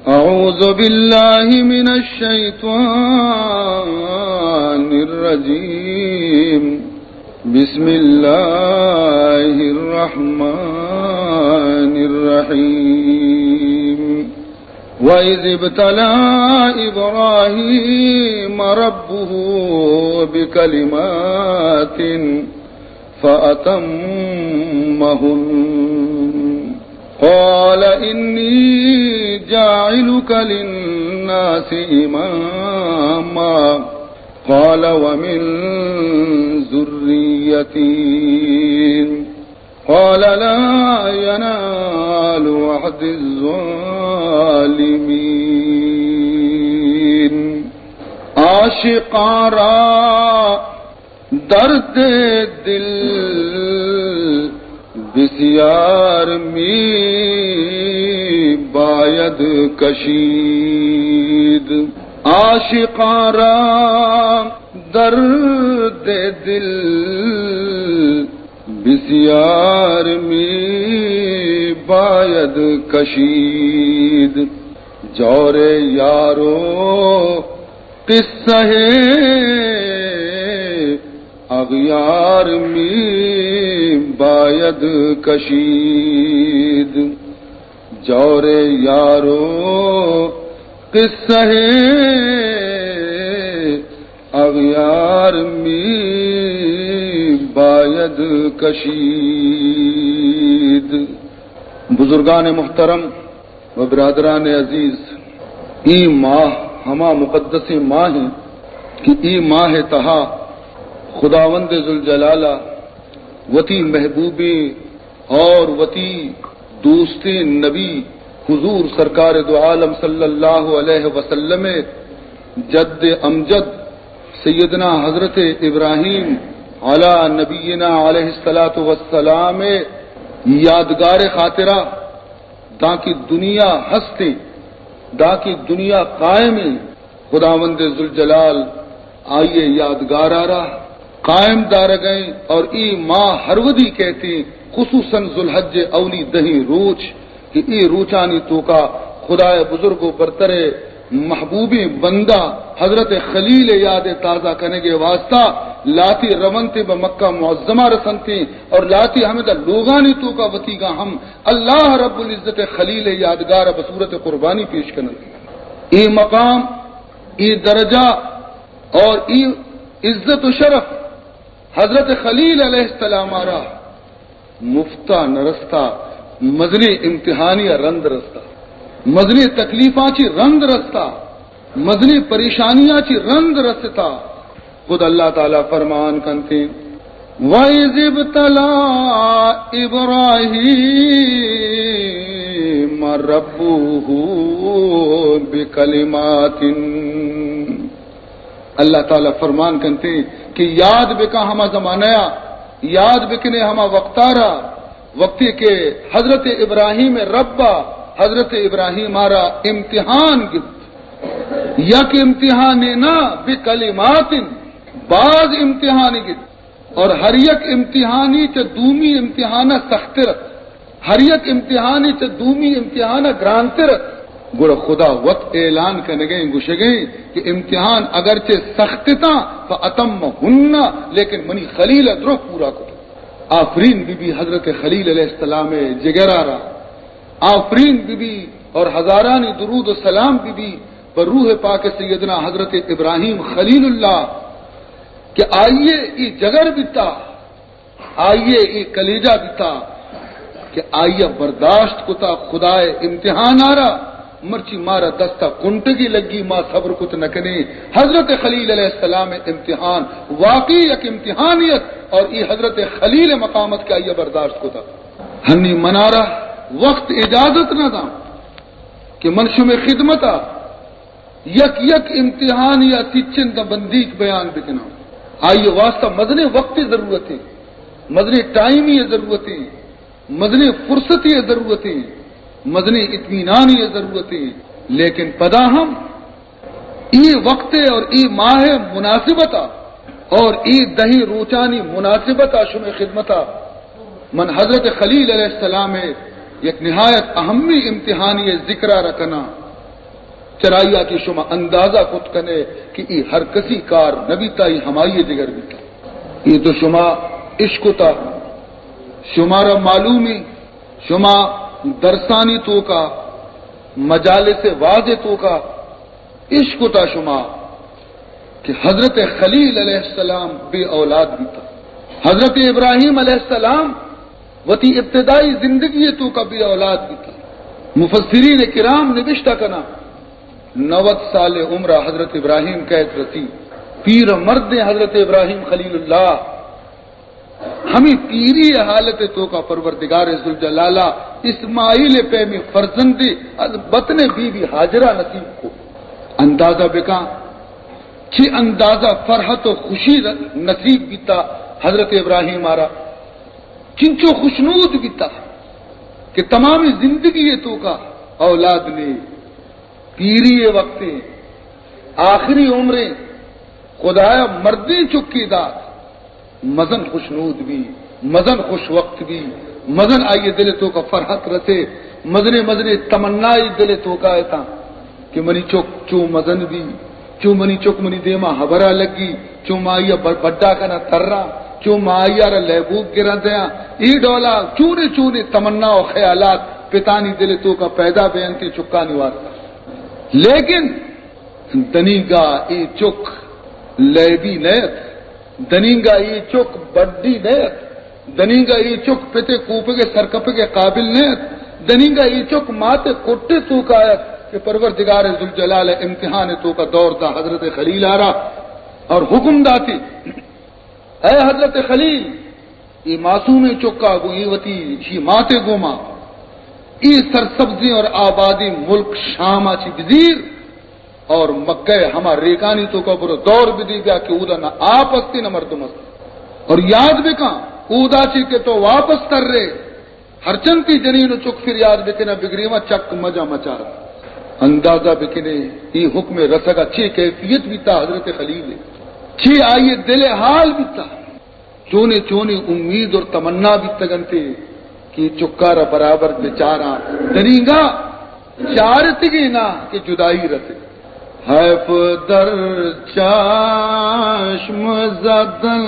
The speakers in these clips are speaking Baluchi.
أعوذ بالله من الشيطان الرجيم. بسم الله الرحمن الرحيم. وإذ ابتلى إبراهيم ربه بكلمات فأتمهن. قال إني جاعلك للناس إماما. قال ومن ذريتي. قال لا ينال عهد الظالمين. عاشقاں را درد دل بسیار می باید کشید. عاشقاں را درد دل بسیار می باید کشید. جور یار و قصہ اغیار می باید کشید. جور یار و قصہ اغیار می باید کشید. بزرگان محترم و برادران عزیز، اے ماہ ہما مقدسیں ماہ انت کہ اے ماہ تہا خداوند ذوالجلال ء وتی محبوبیں اور وتی دوستیں نبی حضور سرکار دو عالم صلی اللہ علیہ وسلم ء جد امجد سیدنا حضرت ابراہیم علی نبینا علیہ الصلوۃ والسلام ء یادگار خاطرہ، دانکہ دنیا ہستیں، دانکہ دنیا قائمیں، خداوند ذوالجلال آئی ء یادگار ء را قائم دارگ ء انت اور اے ماہ ہر ودی کہتے، خصوصاً ذوالحج ء اولی دہیں روچ کہ اے روچانی توکا خدائے بزرگ و برتر ء محبوبیں بندہ حضرت خلیل ء یاد ء تازہ کنگ ء واسطہ لاتی رونت ء بہ مکہ معظمہ رسنت اور لاتی ہمدا لوگانی توکا وتیگا ہم اللہ رب العزت ء خلیل ء یادگار ء بصورت قربانی پیش کننت۔ اے مقام، اے درجہ اور اے عزت و شرف حضرت خلیل علیہ السلام ء را مفتا نہ رستا، مزنیں امتحانی ء رند رستا، مزنیں تکلیفاں چی رند رستا، مزنیں پریشانیاں چی رند رستا۔ خود اللہ تعالی فرمان کنتے، وَإِذِ ابْتَلَىٰ إِبْرَاهِيمَ رَبُّهُ بِكَلِمَاتٍ۔ اللہ تعالی فرمان کنتے کہ یاد بکن ہما زمانہ ء، یاد بکنے ہما وقت ء را، وقتی کہ حضرت ابراہیم ء رب ء حضرت ابراہیم ء را امتحان گپت۔ یک امتحانے نہ، بکلمات، باز امتحان گپت۔ اور ہر یک امتحانی چہ دومی امتحان ء سختر ات۔ ہر یک امتحانی چہ دومی امتحان ء گرانتر ات۔ گڑا خدا وت اعلان کنگیں گوشگیں کہ امتحان اگرچہ سخت اتاں، فاتمہن، لیکن منی خلیل ء درو پورا کت۔ آفرین بی بی حضرت خلیل علیہ السلام ء جگر ء را۔ آفرین بی بی اور ہزارانی درود و سلام بی بی پر روح پاک سیدنا حضرت ابراہیم خلیل اللہ کہ آئیے ای جگر بیتا، آئیے ای کلیجہ بیتا کہ آئیے برداشت کتا خدائے امتحان آرا، مرچی مارا دستا کنٹگی لگی، ما صبر کت نکنے۔ حضرت خلیل علیہ السلام امتحان واقعی یک امتحانیت اور ای حضرت خلیل مقامت کہ آئیے برداشت کتا۔ ہنی منارا وقت اجازت نہ داں کہ من شمے خدمتا یک یک امتحان یا تچن داں بندیک بیان بکناں۔ آئی واسطہ مزنیں وقت ضرورت ہے، مزنیں ٹائم ضرورت ہے، مزنیں فرصت ضرورت ہے، مزنیں اطمینان ضرورت ہے۔ لیکن پدا ہم اے وقت اور اے ماہ مناسبتا اور اے دہیں روچانی مناسبتا شمے خدمتا من حضرت خلیل علیہ السلام یک نہایت اہمی امتحانی ذکرہ رکنا۔ چرائی ءَ کہ شما اندازہ کت کنے کہ اے ہر کسی کار نہ بیتا، اے ہمائی دگر بیتا۔ اے تو شما اشکتا، شمارا معلومی، شما درسانی توکا، مجالس واز توکا اشکتا شما کہ حضرت خلیل علیہ السلام بے اولاد بیتا۔ حضرت ابراہیم علیہ السلام وتی ابتدائی زندگی توکا بے اولاد بیتا۔ مفسرین کرام نبشتہ کنا، نود سال عمر حضرت ابراہیم کئیت رسی، پیر مرد حضرت ابراہیم خلیل اللہ۔ ہمے پیری حالت توکا پروردگار ذوالجلالہ اسماعیل پیمی فرزندی از بطن بی بی ہاجرہ نصیب کو۔ اندازہ بکاں چی اندازہ فرحت و خوشی نصیب بیتا حضرت ابراہیم آرا، چنچو خوشنود بیتا کہ تمامی زندگی توکا اولاد نے، پیری وقت، آخری عمریں، خدایا مردیں چکی دات۔ مزن خوشنود بی، مزن خوش وقت بی، مزن آئی دل توکا فرحت رسے، مزنے مزنے تمنائی دل توکا اتاں کہ منی چک چو مزن بی، چو منی چک منی دیما ہبرا لگی، چو ما آئی ب-، بڈا کنا ترا، چو ما آئی را لیبوک گرا دیاں۔ اے ڈولا چونے چونے تمنا و خیالات پتانی دل توکا پیدا بینتے چکانی واسطہ۔ لیکن دنیگا اے چک لیبی نیت، دنیگا اے چک بڈی نیت، دنیگا اے چک پتے کوپگے سرکپگے قابل نیت، دنیگا اے چک ماتے کٹے توکا ایت کہ پروردگار ذوالجلال امتحان توکا دور دا حضرت خلیل آرا اور حکم داتی، اے حضرت خلیل، اے معصومیں چکا گوں اے وتی شی ماتے گوما اے سرسبزیں اور آبادیں ملک شاما چی بزیر اور مکہ ہما ریکانی توکا برو دور بدی بیا کہ اودا نہ آپ استی نہ مردم استی۔ اور یاد بکاں، اودا چی کہ تو واپس تر رے، ہرچنتی جنین و چک فریاد بکنا بگریما چک مجا مچار۔ اندازہ بکنے اے حکم رسگا چی کیفیت بیتا حضرت خلیل، چی آئی دل حال بیتا۔ چونے چونے امید اور تمنا بیتگ انت کہ چکار برابر بچاراں، دنیگا چارتگی نہ کہ جدائی رسے۔ حیف در چشم زدن،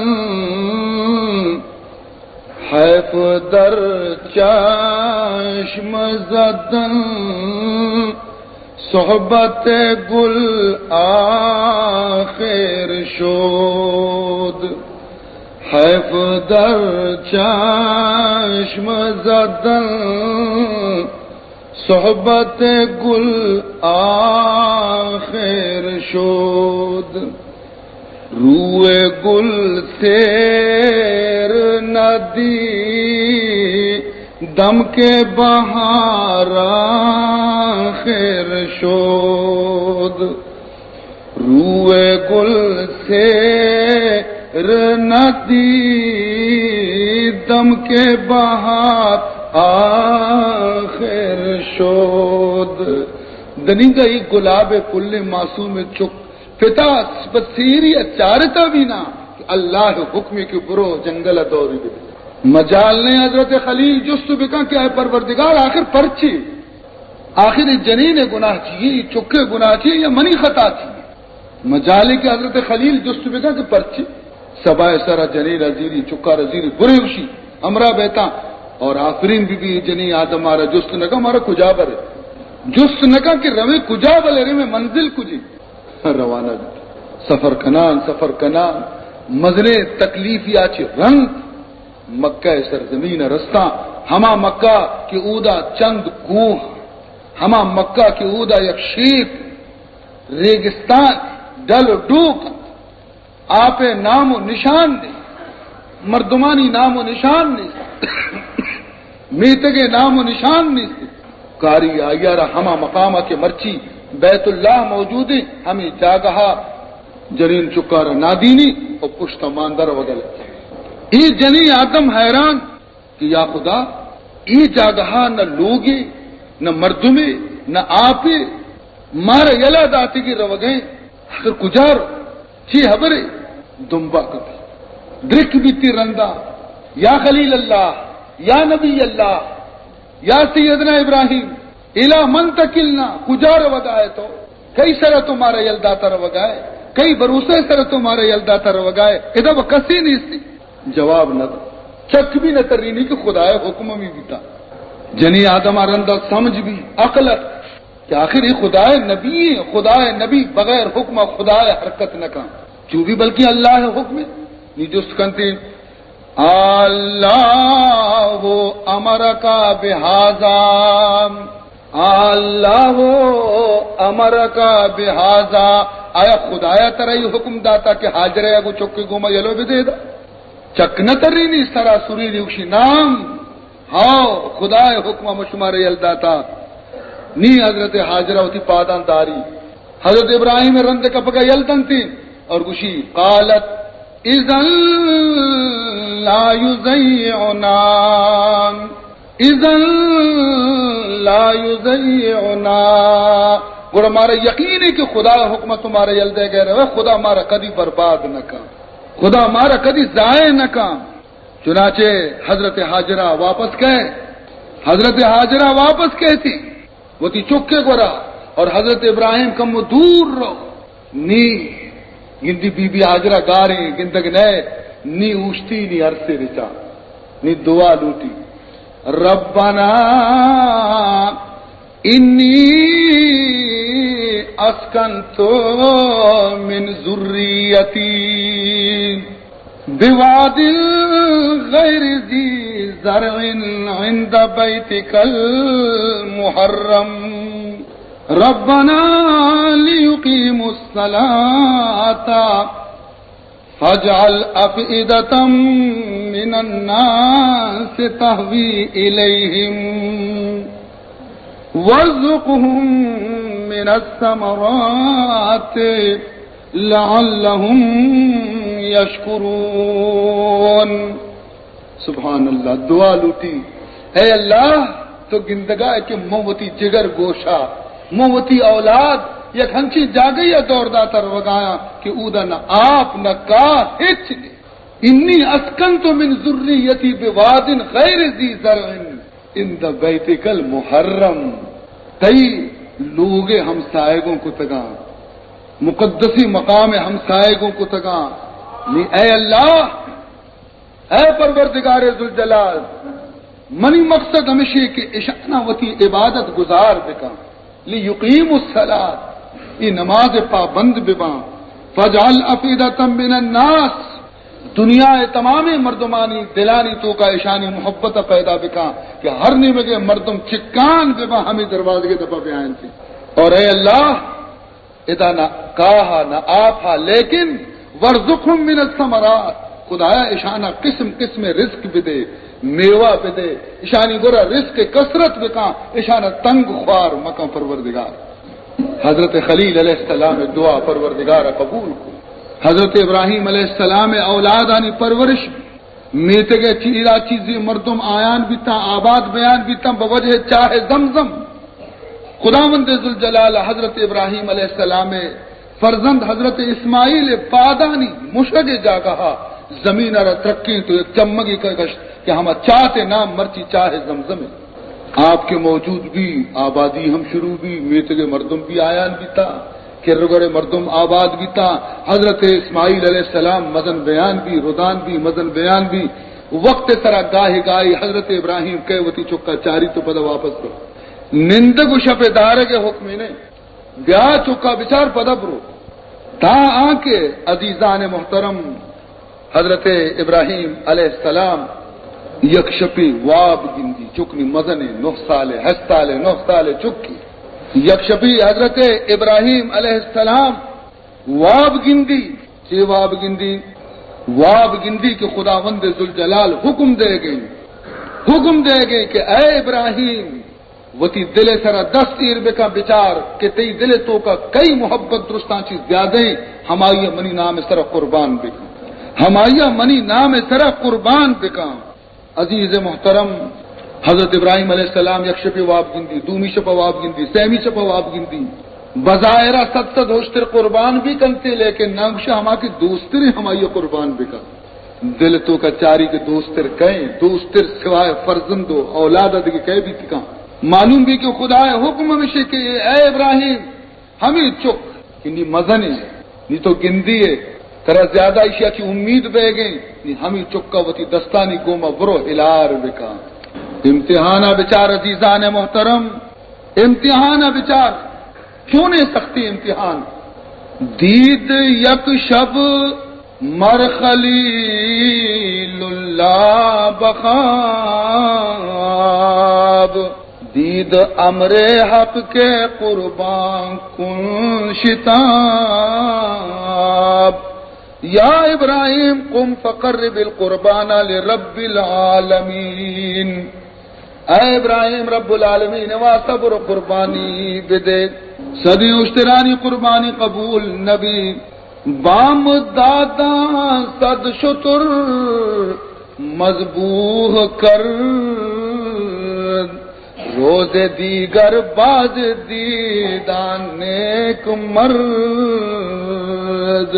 حیف در چشم زدن، صحبت گل آخر شد، حیف در چشم زدن، صحبت گل آخر شد۔ روی گل سیر ندی دم که بهار آخر شد، روی گل سیر ندی دم که بهار آخر شد۔ دنیگا ای گلاب پل معصوم چک پتا پہ سیری ء چارتا بینا کہ اللہ ء حکمے کہ برو جنگل ء دوری بہ۔ مجال نے حضرت خلیل جست بکن کہ اے پروردگار آخر پرچے؟ آخر اے جنین ء گناہ چیے؟ اے چک ء گناہ چیے یا منی خطا چیے؟ مجالے کہ حضرت خلیل جست بکن کہ پرچے؟ سبا ء سرا جنین ء زیری، چکار ء زیری، برے وشی ہمراہ بیتاں اور آفرین بی بی۔ جنین آدم مارا جست نہ کن مارا کجا برے؟ جست نہ کن کہ رویں کجا بلے، رویں منزل کجے؟ روانہ بیت۔ سفر کنان، سفر کنان، مزنیں تکلیفیا چہ رند مکہ ء سرزمین ء رستاں۔ ہما مکہ کہ اودا چند کوہ، ہما مکہ کہ اودا یک شیپ ریگستان، ڈل و ڈوک انت۔ آپ ء نام و نشان نیست، مردمانی نام و نشان نیست، میتگ ء نام و نشان نیست۔ کاری آئی ء را ہما مقام ء کہ مرچی بیت اللہ موجود انت، ہمے جاگہ ء جنین چکار ء نادینی و پشت ء ماندر وگل۔ اے جنین آدم حیران کہ یا خدا، اے جاگہا نہ لوگے، نہ مردمے، نہ آپے، مارا یلہ داتگی روگئیں، آخر کجا رو؟ چی ہبرے؟ دمبا کپی۔ درک بیتی رندا، یا خلیل اللہ، یا نبی اللہ، یا سیدنا ابراہیم، الی من تکلنا، کجا روگا ئے تو؟ کئی سرا تو مارا یل داتا روگائے؟ کئی بھروسہ سرا تو مارا یل داتا روگائے؟ ادا وہ کسی نیستی۔ جواب نہ دا۔ چک بھی نہ ترینی کہ خدائے حکم ہمی بیتا۔ جنی آدم رندا سمجھ بھی، عقل ات کہ آخر یہ خدائے نبی ہیں، خدائے نبی بغیر حکم خدائے حرکت نہ کن۔ جو بھی بلکہ اللہ حکم ہے۔ نی جست کنتے، اللہ امرک بہذا، اللہ امرک بہذا، آیا خدایا ترا یہ حکم داتا کہ ہاجرہ گو چکے گوما یلو بدے دا؟ چک نہ ترینی، سرا سرینی، گوشی نام، ہاؤ، خدائے حکم ہم شمارے یل داتا۔ نی حضرت ہاجرہ وتی پادان داری۔ حضرت ابراہیم رند کپگا یل دنتی اور گوشی، قالت اذا لا یضیعنا، اذا لا یضیعنا۔ گڑا مارا یقین ہے کہ خدا حکمت مارا یل دے گئے رہے، خدا مارا کدی برباد نہ کن، خدا مارا کدی ضائع نہ کن۔ چنانچہ حضرت ہاجرہ واپس کئے، حضرت ہاجرہ واپس کئے تھی وتی چکے گورا، اور حضرت ابراہیم کمو دور رو۔ نی گندی بی بی ہاجرہ گاریں گندگ نئے، نی اوشتی، نی عرصے رچا، نی دعا لوٹی، ربنا انی اسکنت من ذریتی بواد غیر ذی زرع عند بیتک المحرم ربنا لیقیموا الصلاة فاجعل أفئدة من الناس تهوي إليهم وارزقهم من الثمرات لعلهم يشكرون۔ سبحان اللہ، دعا لوٹی، اے اللہ، تو گندگا ہے کہ من وتی جگر گوشا، من وتی اولاد یک ہنچی جاگہی دور داتا روگایاں کہ اودا نہ آپ، نہ کاہ، ہچ نہیں۔ انی اسکنت من ذریتی بواد غیر ذی زرع عند بیتک المحرم۔ تئی لوگ ہمسائگوں کتگاں، مقدسی مقام ہمسائگوں کتگاں۔ نی اے اللہ، اے پروردگار ذوالجلال، منی مقصد ہمشی کہ اشانا وتی عبادت گزار بکن، لیقیموا الصلاة، ای نماز پابند بباں، فاجعل افئدة من الناس، دنیا تمام مردمانی دلانی توکا اشانی محبت پیدا بکن کہ ہر نیمگے مردم چکان بباں، ہمیں دروازگے دپا بیائیں تھی۔ اور اے اللہ، ادا نہ کاہا نہ آپا، لیکن وارزقهم من الثمرات، خدایا اشانا قسم قسم رزق بدے، میوہ بدے، اشانی گورا رزق کثرت بکاں، اشانا تنگ خوار مکاں پروردگار۔ حضرت خلیل علیہ السلام دعا پروردگار قبول کو۔ حضرت ابراہیم علیہ السلام اولادانی پرورش میتگ ء چیرا چیزی مردم آیان بیتاں، آباد بیان بیتاں بہ وجہ چاہ زمزم۔ خداوند ذوالجلال حضرت ابراہیم علیہ السلام ء فرزند حضرت اسماعیل ء پادانی مشگ ء جاگہ ء زمین ء را ترکیں تو یک چمگی کشت کہ ہما چاہ تے نام مرچی چاہ زمزم ء۔ آپ کے موجود بھی، آبادی ہم شروع بھی، میتگ ء مردم بھی آیان بیتا۔ کرگڑ مردم آباد بیتاں، حضرت اسماعیل علیہ السلام مزن بیان بی، ردان بی، مزن بیان بی۔ وقت سرا گاہے گاہے حضرت ابراہیم کئے وتی چکا چاری تو پدا واپس رو۔ نندگ و شپ دارگ حکم نے۔ بیا چکا بچار پدا برو۔ تا آنکہ عزیزان محترم، حضرت ابراہیم علیہ السلام یک شپے واب گندی، چکنی مزنے، نہ سالے، ہشت سالے، نہ سالے چکی۔ یک شپے حضرت ابراہیم علیہ السلام واب گندی، چے واب گندی؟ واب گندی کہ خداوند ذوالجلال حکم دے گئے، حکم دے گئے کہ اے ابراہیم، وتی دل ء سرا دست ایر بکن، بچار کہ تئی دل ء توکا کئی محبت درستاں چی زیادہ ہیں، ہمائی ء منی نام ء سرا قربان بکن، ہمائی ء منی نام ء سرا قربان بکن۔ عزیز محترم، حضرت ابراہیم علیہ السلام یک شپے واب گندی، دومی شپ واب گندی، سیمی شپ واب گندی۔ بظاہرا صد صد ہوشتر قربان بھی کنتے، لیکن نہ گوشے ہما کہ دوستر ہمائی ء قربان بکن۔ دل توکا چاری کہ دوستر کئے، دوستر سوائے فرزند و اولاد ء دگہ کئے بیت کن؟ معلوم بی کہ خدا ء حکم ہمیشہ کہ اے ابراہیم، ہمے چک کہ نی مزنیں، نی تو گندی ئے، ترا زیادہ ایشی ءَ چہ امید بیگیں، نی ہمے چک ءَ وتی دستانی گوما برو ہلار بکن۔ امتحان ءَ بچار عزیزان محترم، امتحان ءَ بچار، چونیں سختی امتحان۔ دید یک شب مر خلیل اللہ بخواب، دید امر حق کے قربان کن شتاب۔ یا ابراہیم قم فقرب القربان لرب العالمین۔ اے ابراہیم، رب العالمین واسطہ برو قربانی بدے۔ صدی اشترانی قربانی قبول نبی۔ بام داداں صد شتر مذبوح کرد، روز دیگر باز دیدان نیک مرد۔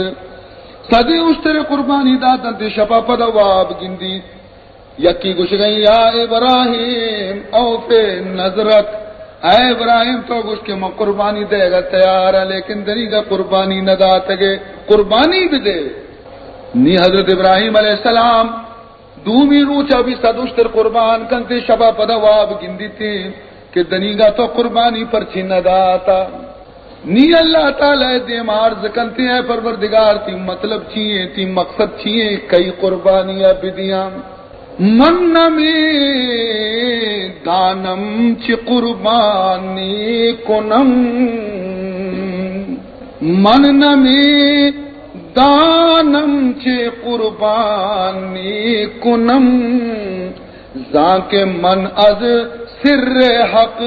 صدی اشتر قربانی داتاں، تی شپا پدا واب گندی۔ یکی گوشگئیں، یا ابراہیم اوف نذرک، اے ابراہیم، تو گوشت کہ من قربانی دئیگا تیار آں، لیکن دنیگا قربانی نداتگے، قربانی بدے۔ نی حضرت ابراہیم علیہ السلام دومی روچا بھی صد اشتر قربان کنتے، شبا پدا واب گندیتے کہ دنیگا تو قربانی پرچی نداتا۔ نی اللہ تعالی دیما عرض کنتے، اے پروردگار، تی مطلب چی ایں، تی مقصد چی ایں، کئی قربانیا بدیاں؟ من نمی دانم چی قربانی کنم، من نمی دانم چی قربانی کنم، زانکہ من از سر حق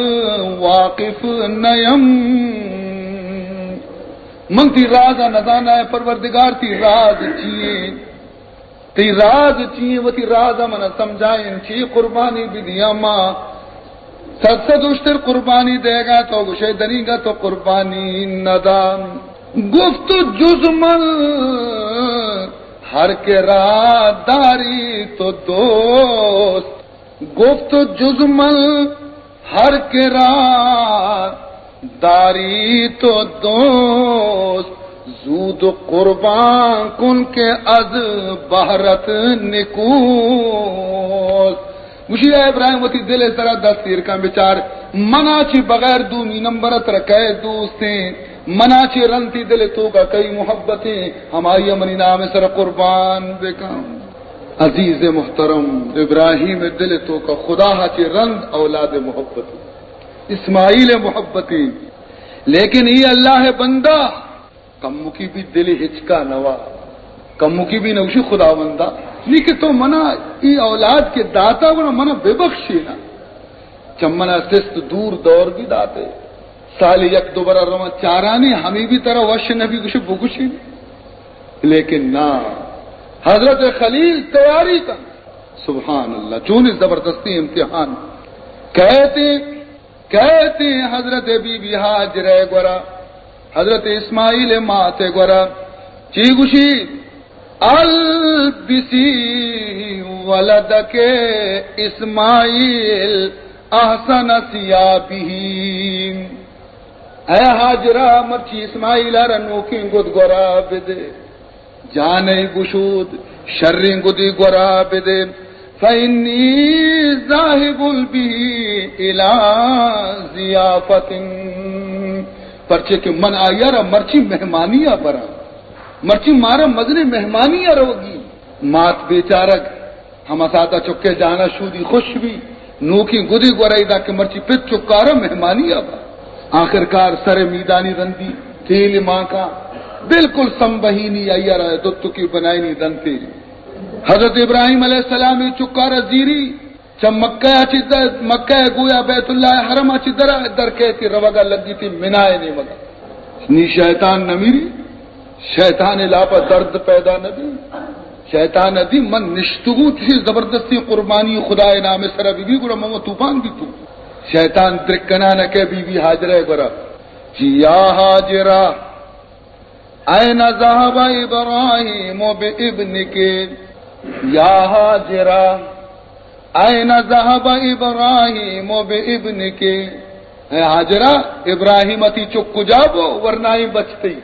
واقف نیم۔ من تی راز ءَ نزاناں، اے پروردگار، تی راز چی ایں؟ تی راز چی ایں؟ وتی راز ءَ من ءَ سمجھائین، چی قربانی بدیاں ما؟ صد صد اشتر قربانی دئیگا، تو گوشئے دنیگا تو قربانی ندان۔ گفت جز من ہر کرا داری تو دوست، گفت جز من ہر کرا داری تو دوست، زود قربان کن کہ از بہرت نکوست۔ گوشی، اے ابراہیم، وتی دل ءِ سرا دست ایر کن، بچار، منا چی بغیر دومی نمبر ءَ ترا کئے دوستیں؟ منا چی رند تی دل ءِ توکا کئی محبتیں؟ ہمائی ءَ منی نام ءِ سرا قربان بکن۔ عزیز محترم، ابراہیم ءِ دل ءِ توکا خدا ءَ چی رند اولاد ءِ محبت، اسماعیل ءِ محبتیں، لیکن اے اللہ ءِ بندہ کمکی بھی دل ہچکا نوا، کمکی بھی نوشی، خداوندا، نی کہ تو منا ای اولاد کہ داتا، گڑا منا ببخشینا۔ چہ منا سست دور دور بھی داتے، سال یک دو برا رواں چارانی، ہمی بھی ترا وش نبی، گوشے بگوشی۔ لیکن نا، حضرت خلیل تیاری کن۔ سبحان اللہ، چونی زبردستی امتحان۔ کہتے کئیت حضرت بی بی ہاجرہ گورا، حضرت اسماعیل مات گورا، چی گوشی؟ البسی ولدک اسماعیل احسن ثیابہ۔ اے ہاجرہ، مرچی اسماعیل ءَ را نوکیں گد گورا بدے۔ جان ءِ گشود، شریں گدے گورا بدے، فإنی ذاہب به الی ضیافة، پرچے کہ من آئی ءَ را مرچی مہمانی ءَ براں، مرچی مارا مزنیں مہمانی ءَ روگی۔ مات بیچارگ ہما ساعتا چکے جانا شودی خوش بی، نوکیں گدے گورا ادا کہ مرچی پت چکارا مہمانی ءَ با۔ آخرکار سر میدانی رندی، تیل مانکا، بالکل سمبہینی آئی ءَ را دتکی بنائینی دنتے۔ حضرت ابراہیم علیہ السلام چکارا زیری، چہ مکہ ءَ چہ در، مکہ ءَ گویا بیت اللہ حرم ءَ چہ در، در کئیتی روگا لگیتی منائے نیمگا۔ نی شیطان نمیری، شیطان لاپا درد پیدا نبی۔ شیطان دی من نشتگوں، چوشیں زبردستیں قربانی خدائے نام سرا بی بی، گڑا من طوفان بیتوں۔ شیطان درکنان کہ بی بی ہاجرہ گورا، جی یا ہاجرہ، این ذهب ابراہیم بابنک؟ یا ہاجرہ، این ذهب ابراہیم بابنک؟ اے ہاجرہ، ابراہیم ءَ تئی چک کجا بو؟ ورنائیں بچ تئی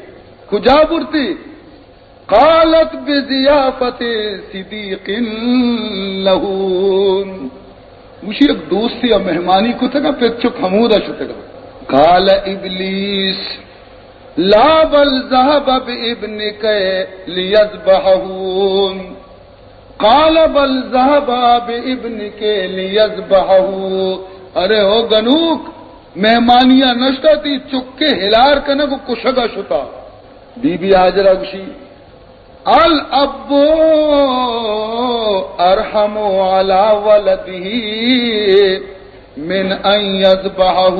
کجا برتی؟ قالت بضیافت صدیق لہ۔ گوشی، یک دوستی ءَ مہمانی کتگ ءَ، پت چک ہمودا شتگ ءَ۔ قال ابلیس، لا بل ذهب بابنك ليذبحه۔ قال بل ذهب بابنك ليذبحه۔ ارے او گنوک، مہمانیا نشتا، تئی چکے ہلار کنگ و کشگا شتا۔ بی بی ہاجرہ گوشی، الاب ارحم علی ولده من ان یذبحه۔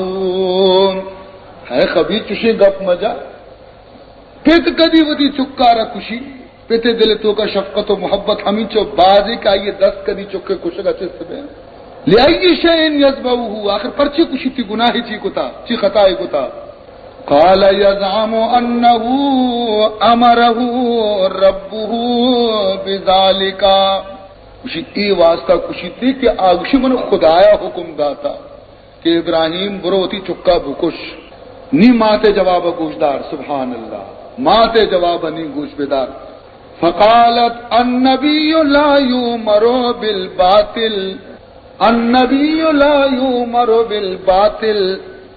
ہے خبیث، چشیں گپ مجا۔ پت کدی وتی چکارا کشی؟ پت دل توکا شفقت و محبت ہمینچو بازی کہ آئی دست کدی چکے کشگا چست بے۔ لأی شیء یذبحه، آخر پرچے کشی، تئی گناہی چی کتا، چی خطائے کتا؟ قال یزعم انه امره ربه بذلك۔ گوشی، اے واسطہ کشیتی کہ آ گوشی، من خدایا حکم داتا کہ ابراہیم، برو وتی چکا بکش۔ نی ماتے جواب گوشدار، سبحان اللہ، ماتے جواب نی گوش بدار۔ فقالت، النبی لا یؤمر بالباطل، النبی لا یؤمر بالباطل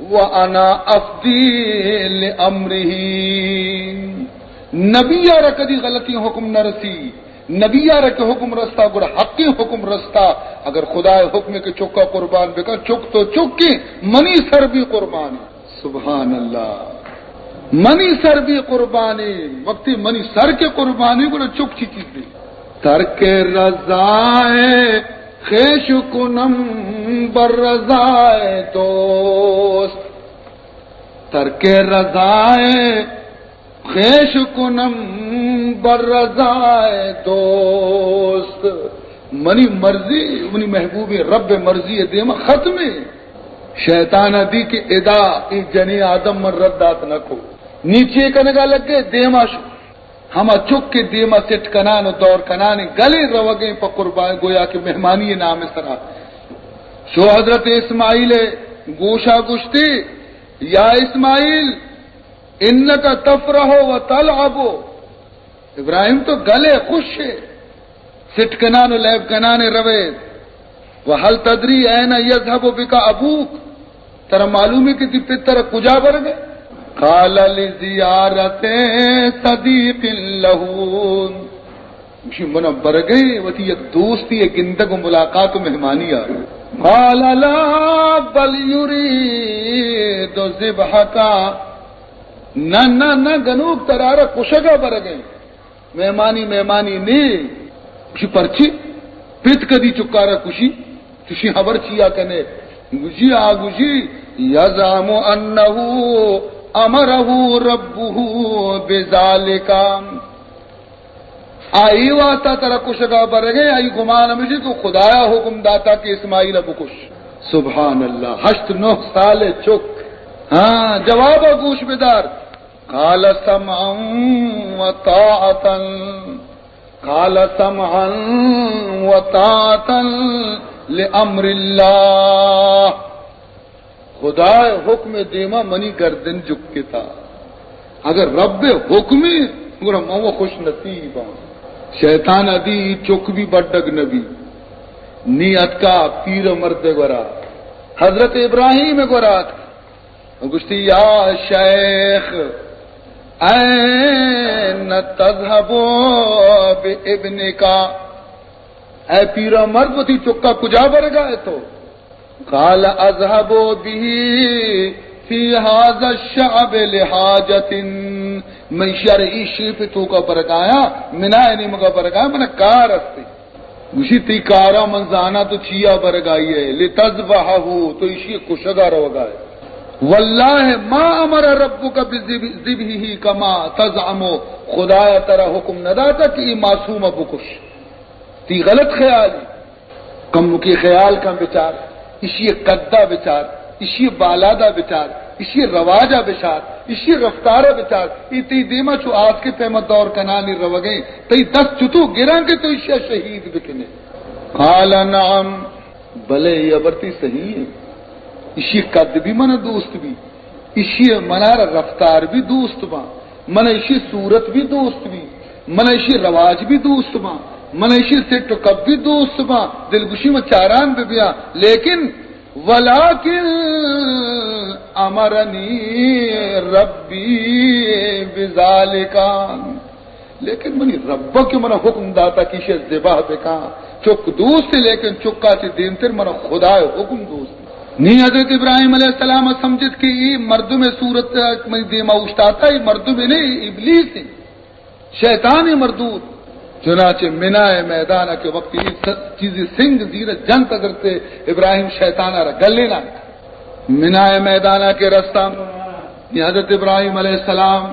وانا افدی لامره۔ نبی ءَ را کدی غلطیں حکم نہ رسی، نبی ءَ را کہ حکم رستا گڑا حقیں حکم رستا۔ اگر خدائے حکم کہ چکا قربان بکن، چک تو چکیں، منی سر بھی قربانی۔ سبحان اللہ۔ منی سر بھی قربانی، وقتی منی سر کے قربانی گڑا چک چی چیز دی؟ ترک رضائے خیش کنم بر رضائے دوست۔ ترک رضائے خیش کنم بر رضائے دوست۔ منی مرضی، منی محبوب رب مرضی دیما ختمے۔ شیطان دی کہ ادا اے جنی آدم من رد دات نہ کو۔ نیچے کنگا لگے، دیما شو۔ ہما چک کے دیما سٹ کنان و دور کنان گلے روگیں پہ قربان، گویا کہ مہمانی نام سرا۔ شو حضرت اسماعیل گوشا گشتے، یا اسماعیل، انک تفرح و تلعب۔ ابراہیم تو گلے خوش ہے، سٹ کنان و لیب کنان روے۔ و هل تدری این یذهب بک ابوک؟ ترا معلوم ہے کہ تی پت ترا کجا برگے؟ قال لزیارت صدیق له۔ گوشی، منا برگے وتی یک دوستی گندگ و ملاقات و مہمانی آ۔ قال لا بل یرید ذبحک۔ نہ، نہ، نہ، گنوک ترارا کشگا برگے۔ مہمانی، مہمانی نی۔ گوشی، پرچی؟ پت کدی چکارا کشی؟ چشی خبر چیا کنے؟ گوشی، آ گوشی، یزعم انه امره ربه بذلک۔ آئی واسطہ ترا کشگا برگے، آئی گمان ہمیشی کہ خدایا حکم داتا کہ اسماعیل بکش۔ سبحان اللہ، ہشت نو سال چک۔ ہاں، جواب گوش بدار۔ قال سمعا و طاعتا، قال سمعا و طاعتا لامر اللہ۔ خدائے حکم دیما منی گردن جکتا۔ اگر رب حکمی، گڑا من و خوش نصیباں۔ شیطان ادی چک بھی بڈگ نبی۔ نی اتکا پیر مرد گورا، حضرت ابراہیم گورا اتکا۔ گوشتی، یا شیخ، این تذهب بابنک؟ اے پیرا مرد، وتی چکا کجا برگا ہے تو؟ قال اذهب به في هذا الشعب لحاجة۔ من شر ای شیپ توکا برگایا، منا نیمگا برگایا، من کار استے۔ گوشی، تئی کارا من زانا تو چیا برگائی ہے، لتذبحه، تو ایشی کشگا روگا ہے۔ واللہ ما امر ربک بذبحه کما تزعم، خدایا ترا حکم نداتا کہ ای معصوم بکش۔ تی غلط خیالی۔ کمکی خیال کن بچار، ایشی قدا بچار، ایشی بالادا بچار، ایشی رواجا بچار، ایشی رفتارا بچار، ای تئی دیما چو آسکے پیما دور کنانی روگیں، تئی دست چتو گراں کہ تو ایشی شہید بکنے۔ قال نعم، بلے، یہ برتی صحیح ہے۔ ایشی قد بھی من دوست بھی، ایشی منار رفتار بھی دوست با، من ایشی صورت بھی دوست بھی، من ایشی رواج بھی دوست با، من ایشی سٹ و کپ بھی دوست با، دلگوشی من چاران بہ بیا، لیکن ولیکن امرنی ربی بذالک۔ لیکن منی رب کہ منا حکم داتا کہ ایشی ذبح بکا۔ چک دوست، لیکن چکا چہ دیمتر منا خدا حکم دوست۔ نی حضرت ابراہیم علیہ السلام سمجھت کہ ای مردم صورت منی دیما اوشتاتا، ای مردم نہیں، ابلیس ہیں، شیطان مردود۔ چنانچہ منائے میدان کے وقت یہ س-، چیزی سنگ زیر جنت حضرت ابراہیم شیطان را گلے نہ۔ منائے میدان کے رستہ نی حضرت ابراہیم علیہ السلام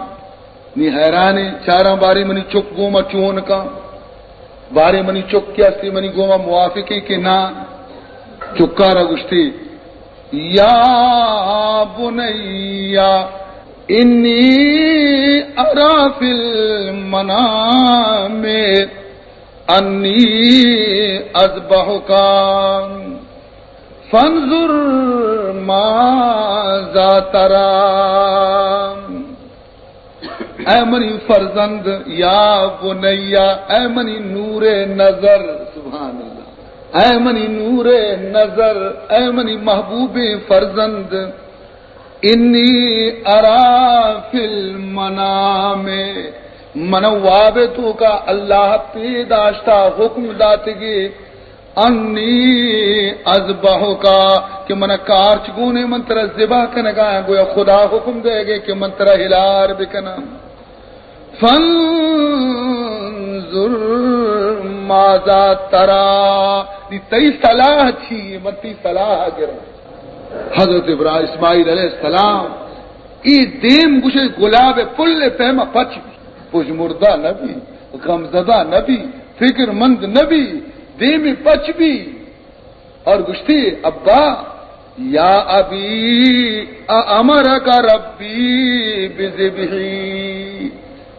نی حیران ایں، چاراں بارے منی چک گوما چون کن، بارے منی چک کہ استی منی گوما موافقے کہ نا۔ چکارا گوشتی، یا بنی انی ارا فی المنام انی اذبحک فانظر ماذا تری۔ اے منی فرزند، یا بنیا، اے منی نور نظر، سبحان اللہ، اے منی نور نظر، اے منی محبوبیں فرزند، انی ارا فی المنام، من واب توکا اللہ پیداشتا، حکم داتگی، انی اذبحک، کہ من کارچ گونے من ترا ذبح کنگا، گویا خدا حکم دے گے کہ من ترا ہلار بکناں۔ فانظر ماذا تری، نی تئی صلاح چی، من تئی صلاح گراں۔ حضرت ابراہیم، اسماعیل علیہ السلام، ای دیم گوشے گلاب پل پیما پچ بی، پژمردہ نہ بی، غمزدہ نہ بی، فکر مند نہ بی، دیم پچ بی۔ اور گوشتی، ابا، یا ابی، امرک ربی بذبحی،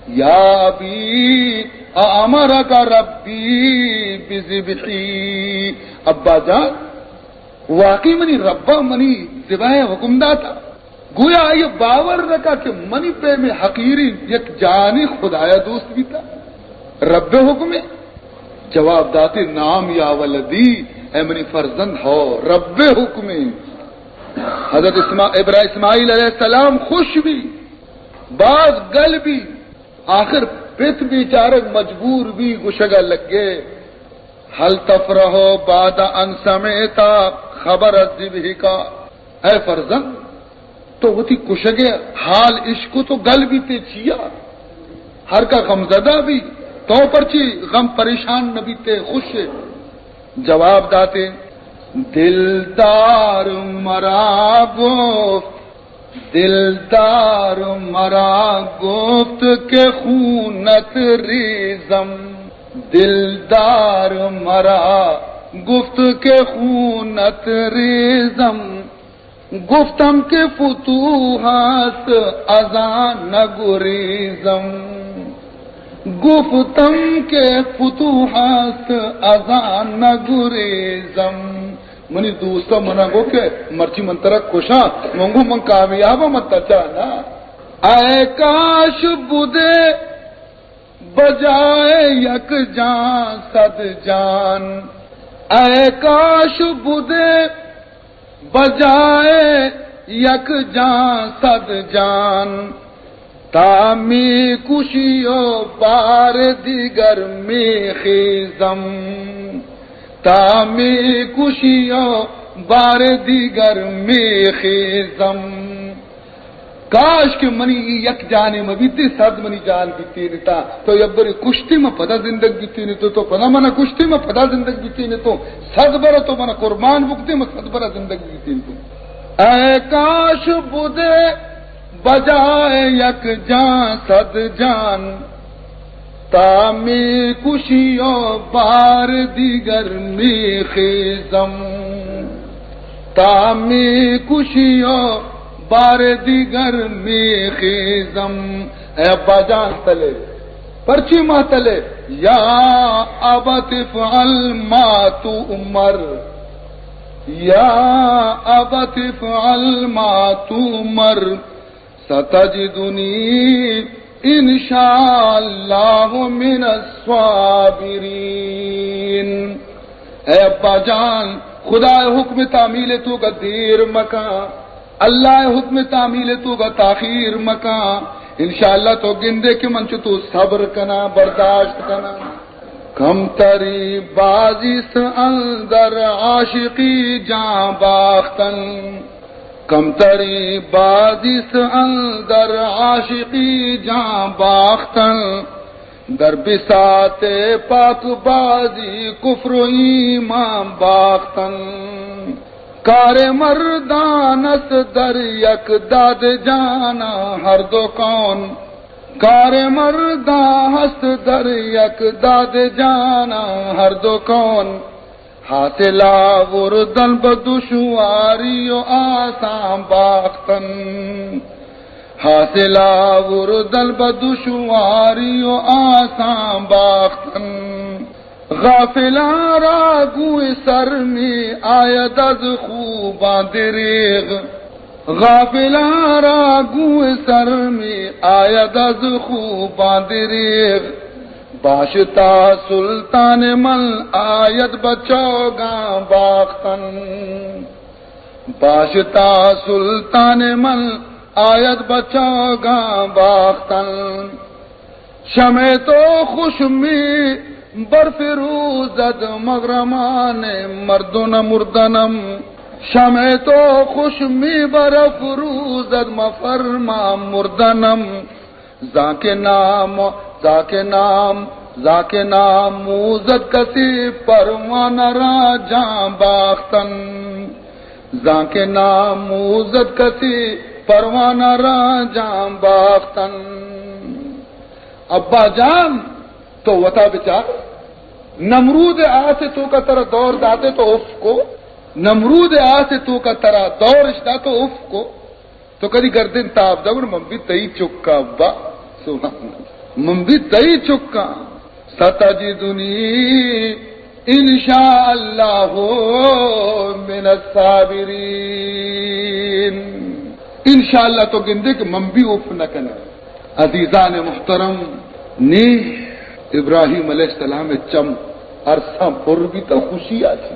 یا ابی، امرک ربی بذبحی۔ ابا جان، واقعی منی ربا منی ذبح حکم داتا۔ گویا آئی باور نہ کا کہ منی پیمیں حقیریں یک جانے خدایا دوست بیتا۔ رب حکمے؟ جواب داتے، نعم یا ولدی، اے منی فرزند، ہو، رب حکمے۔ حضرت اسما-، ابرا-، اسماعیل علیہ السلام خوش بی، باز گل بی، آخر پت بیچارگ مجبور بی، گشگا لگے، هل تفرح بعد أن سمعت خبر الذبح؟ اے فرزند، تو وتی کشگ ءِ حال اشکت و گل بیتے چیا؟ ہر کا غمزدہ بی، تو پرچی غم پریشان نہ بیتے، خوش ئے؟ جواب داتے، دلدار مرا گفت، دلدار مرا گفت که خونت ریزم، دلدار مرا گفت که خونت ریزم، گفتم که فتوح است از آن نگریزم، گفتم که فتوح است از آن نگریزم۔ منی دوستا منا گو کہ مرچی من ترا کشاں، من گو من کامیاباں، من تچا نا۔ اے کاش بدے بجائے یک جان صد جان، اے کاش بدے بجائے یک جان صد جان، تا می کشی و بار دیگر می خیزم، تا می کشی و بار دیگر می خیزم۔ کاش کہ منی ای یک جانے مہ بیتے، صد منی جان بیتینتا۔ تو یک برے کشتے، من پدا زندگ بیتینتو، تو پدا منا کشتے، من پدا زندگ بیتینتو۔ صد برا تو منا قربان بکتے، من صد برا زندگ بیتینتو۔ اے کاش بدے بجائے یک جان صد جان، تا می کشی و بار دیگر می خیزم، تا می کشی و بار دیگر می خیزم۔ اے ابا جان تلے، پرچی ما تلے؟ یا ابت افعل ما تؤمر، يا أبت افعل ما تؤمر ستجدني إن شاء الله من الصابرين۔ اے ابا جان، خدا ءِ حکم تعمیل ءِ توکا دیر مکن، اللہ ءِ حکم تعمیل ءِ توکا تاخیر مکن، انشاءاللہ تو گندے کہ من چو تو صبر کناں، برداشت کناں۔ کمتری بازی است اندر عاشقی جان باختن، کمتری بازی است اندر عاشقی جان باختن، در بساط پاک بازی کفر و ایمان باختن۔ کار مردان است در یک داد جانان هر دو کون، کار مردان است در یک داد جانان هر دو کون، حاصل آوردن به دشواری و آسان باختن، حاصل آوردن به دشواری و آسان باختن۔ غافلان را گوی سر می آید از خوبان دریغ، غافلان را گوی سر می آید از خوبان دریغ، باش تا سلطان من آید به چوگان باختن، باش تا سلطان من آید به چوگان باختن۔ شمع تو خوش می برفروزد مغرمان مردن مردنم، شمع تو خوش می برفروزد مفرمان مردنم، زانکہ نام، زانکہ نام، زانکہ ناموزد کسی پروانہ را جان باختن، زانکہ ناموزد کسی پروانہ را جان باختن۔ ابا جان، تو وتا بچار، نمرود آس توکا ترا دور داتے تو اف کو، نمرود آس توکا ترا دورش دا تو اف کو، تو کدی گردن تاب دا گڑ من بھی تئی چکا ابا۔ سبحان اللہ۔ من بھی تئی چکا۔ ستجدنی ان شاء اللہ من الصابرین۔ انشاءاللہ تو گندے کہ من بھی اف نہ کناں۔ عزیزان محترم، نی ابراہیم علیہ السلام ءِ چم ارساں پر بیتا خوشی آتی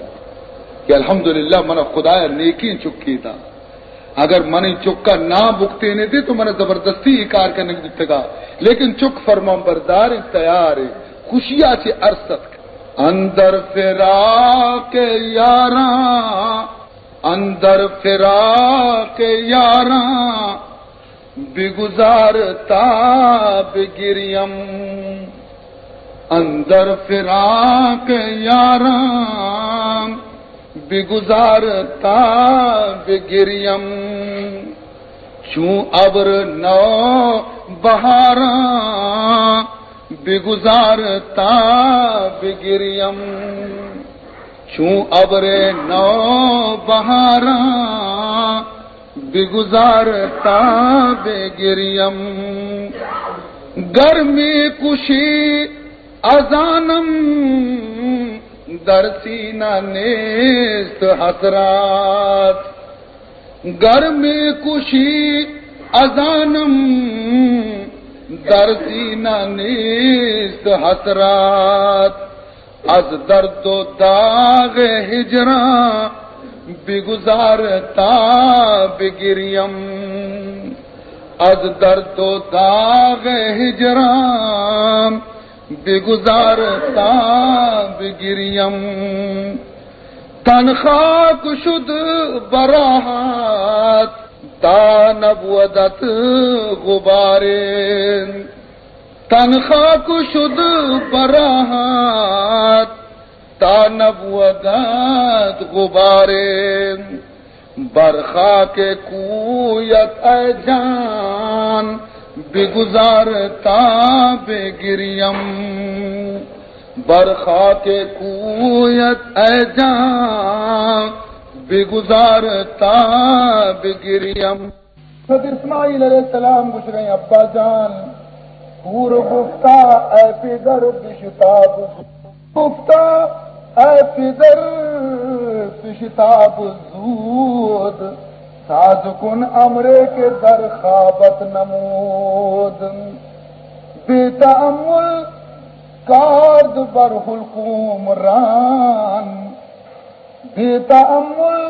کہ الحمدللہ من خدایا نیکیں چکے دا۔ اگر من چکا نہ بکتینے دے تو من زبردستی یہ کار کنگ بیتگا، لیکن چک فرمان بردار، تیار، خوشیا چہ ارست۔ اندر فراق یاراں، اندر فراق یاراں، بگذار تا بگریم۔ اندر فراق یاراں، بگذار تا بگریم۔ چون ابر نو بہاراں، بگذار تا بگریم۔ چون ابر نو بہاراں، بگذار تا بگریم۔ گرمی کشی ازانم، در سینہ نیست حسرات۔ گرمی کشی ازانم، در سینہ نیست حسرات۔ از درد و داغ ہجراں بگذار تا بگریم۔ از درد و داغ ہجراں بگذار تا بگریم۔ تن خاک شد براہت تا نبودت غبارین۔ تن خاک شد براہت تا نبودت غبارین۔ بر خاک کویت اے جان بگذار تا بگریم۔ بر خاک کویت اے جان بگذار تا بگریم۔ حضرت اسماعیل علیہ السلام گوشگئے، ابا جان، حور گفتا اے پدر بشتاب، گفتا اے پدر بشتاب زود، ساز کن امرے که در خوابت نمود. بی تأمل کارد بر حلقوم ران، بی تأمل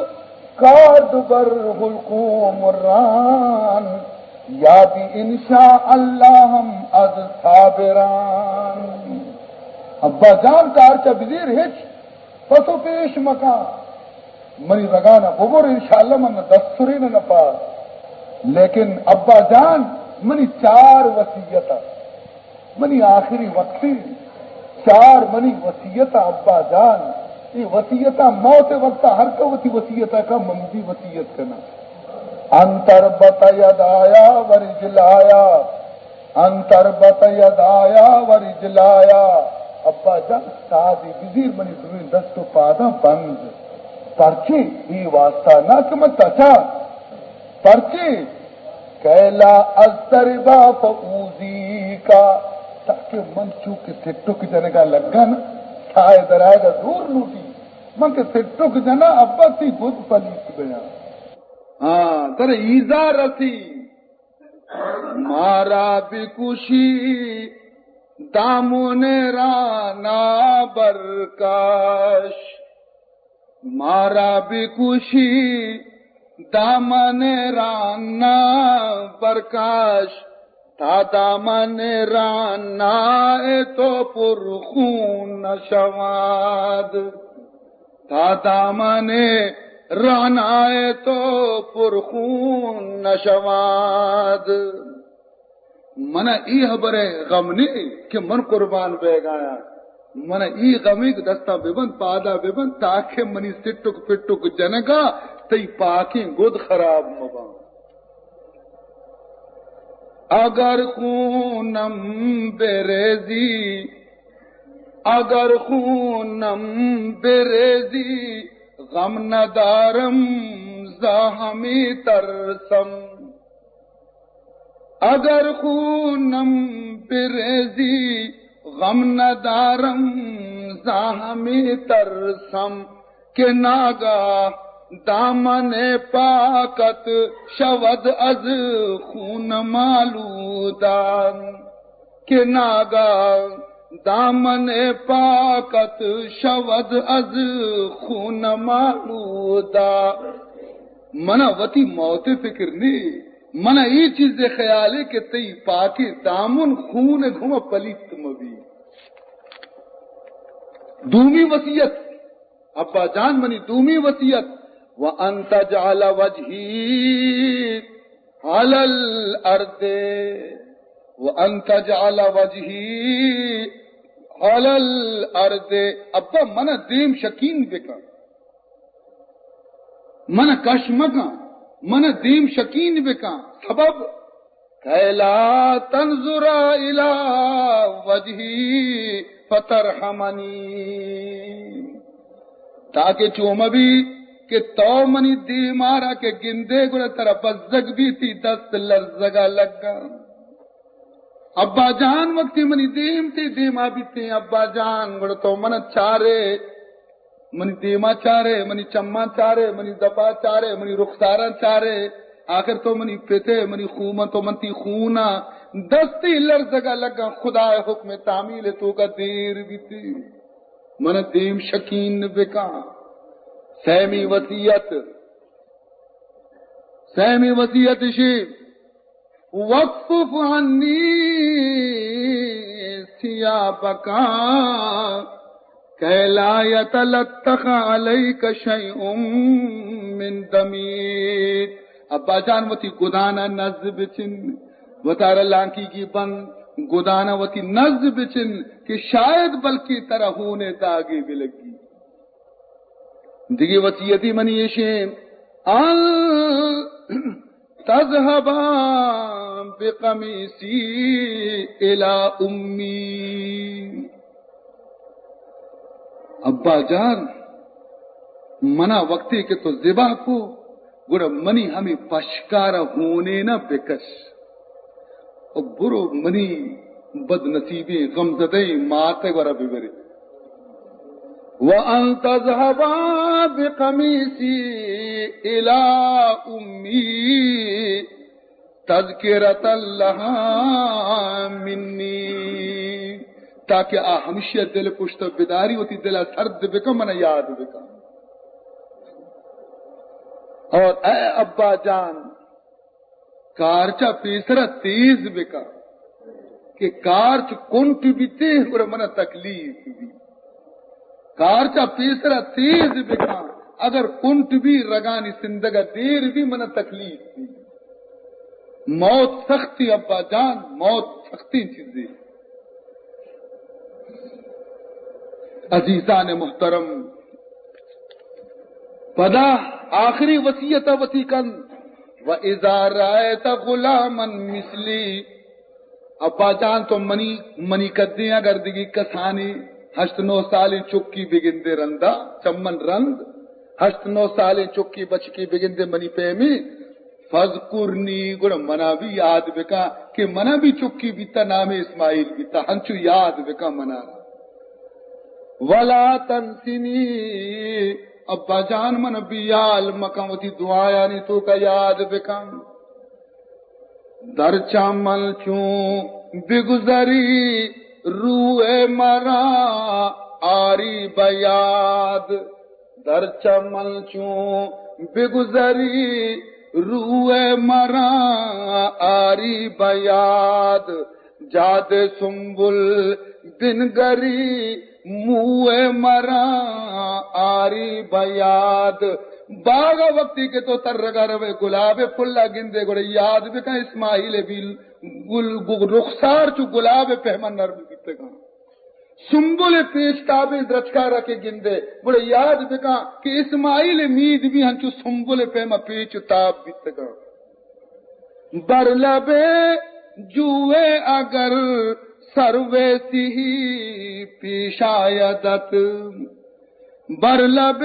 کارد بر حلقوم ران، یابی انشاءالله هم از صابران. ابا جان، کار چا بزیر، هچ پس و پیش مکن. منی رگانا ببر، انشاءاللہ من دسترین نپا. لیکن ابا جان، منی چار وصیت، منی آخری وقتی چار منی وصیت ابا جان. اے وصیت موت وقت ہر کو وتی وصیت کا، من بھی وصیت کنا. ان تربت یدایا و رجلایا، ان تربت یدایا و رجلایا. ابا جان، سادی بزیر، منی دوئیں دست و پاداں بند. پرچے؟ اے واسطہ نہ کہ من تچا. پرچے؟ کیلا از تربا فاوزی کا، تاکہ من چو کہ سٹک جنگا لگا نا، سائے درائے دا زور لوٹی. من کہ سٹک جنا، ابا تی گد پلیت بیاں. ہاں، تر ایزا رسی. مارا بکشی دامن رانا برکش، مارا بکشی دامن رانا برکش، تا دامن رانا تو پر خون نشواد. تا دامن رعنای تو پر خون نشواد. من ای خبر غم نی کہ من قربان بیگایاں. من ای غمی کہ دستاں ببند، پادا ببند، تاکہ منی سٹک پٹک جنگا تئی پاکیں گد خراب مباں. اگر خونم بریزی، اگر خونم بریزی، غم ندارم، زا ہمی ترسم. اگر خونم بریزی، غم ندارم، زا ہمی ترسم. کہ ناگاہ دامن پاکت شود از خون مالودان، کہ ناگاہ دامن پاکت شود از خون مالودان. منا وتی موت فکر نی، منا ای چیز خیال ہے کہ تئی پاکی دامن خون گھما پلیت مبی. دومی وصیت، ابا جان، منی دومی وصیت، وان تجعل وجهی علی الارض، وان تجعل وجهی علی الارض. ابا، من دیم شکین بکن، من کش مکن، من دیم شکین بکن. سبب، کیلا تنظر الی وجهی فترحمنی، تاکہ چو مبی کہ تو منی دیمارا کہ گندے، گڑا ترا بزگ بی، تی دست لرزگا لگا. ابا جان، وقتی منی دیم تی دیما بیتیں، ابا جان، گڑا تو من چارے، منی دیما چارے، منی چماں چارے، منی دپا چارے، منی رخساراں چارے. آخر تو منی پتے، منی خوماں، تو من تی خونا. دستی لرزگا لگا، خدائے حکم تعمیل توکا دیر بیتی. من دیم شکین بکا. سیمی وصیت، سیمی وصیت شی، واکفف عنی ثیابک کی لا یتلطخ علیک شیء من دمی. ابا جان، وتی گدانا نز بچن، وتارا لانکیگی بند، گدانا وتی نز بچن کہ شاید بلکہ ترا ہونے داگے بلگی. دگہ وصیتی منی ایشیں، ان تذهبا بقمیصی الی امی. ابا جان، منا وقتی کہ تو ذبح کو، گڑا منی ہمے پشکارا ہونینا بکش. و برو منی بدنصیبیں غمزدہیں ماتئے گورا ببرے. وأن تذهبا بقميصي إلى أمي تذكرة لها مني، تاکہ آ ہمشی دل پشت بداری، وتی دل سرد بکن، من یاد بکن۔ اور اے ابا جان، کارچا پیسرا تیز بکن کہ کارچ کنٹ بیتے، گڑا منا تکلیف بی۔ کارچا پیسرا تیز بکن، اگر کنٹ بی، رگانی سندگا دیر بی، منا تکلیف بی۔ موت سختی ابا جان، موت سختی چیزے۔ عزیزان محترم، پدا آخری وصیت وتی کن، و اذا رأیت غلاما مثلی، ابا جان تو منی، منی قدیں اگر دگی کسانی ہشت نو سالیں چکی بگندے رندا، چمن رند، ہشت نو سالیں چکی بچکی بگندے منی پیمی، فذکرنی، گڑا منا بھی یاد بکا کہ منا بھی چکی بیتا، نام اسماعیل بیتا، ہنچو یاد بکا منا۔ ولا تنسنی، ابا جان من بیال مکن، وتی دعایانی توکا یاد بکن۔ در چمن چون بگذری روئے مرا آری بیاد، در چمن چون بگذری روئے مرا آری بیاد، جاد سنبل بنگری موئے مرا آری بیاد۔ باغا وقتی کہ تو ترگا روئے، گلاب پھلا گندے، گڑا یاد بکن اسماعیل بی گل، گل، رخسار چو گلاب پہما نرم بیتگاں۔ سنبل پیشتابیں درچکارا کہ گندے، گڑا یاد بکن کہ اسماعیل مید بھی ہنچو سنبل پیما پیچ و تاب بیتگاں۔ بر لب جوئے اگر سرو سهی پیش آیدت، بر لب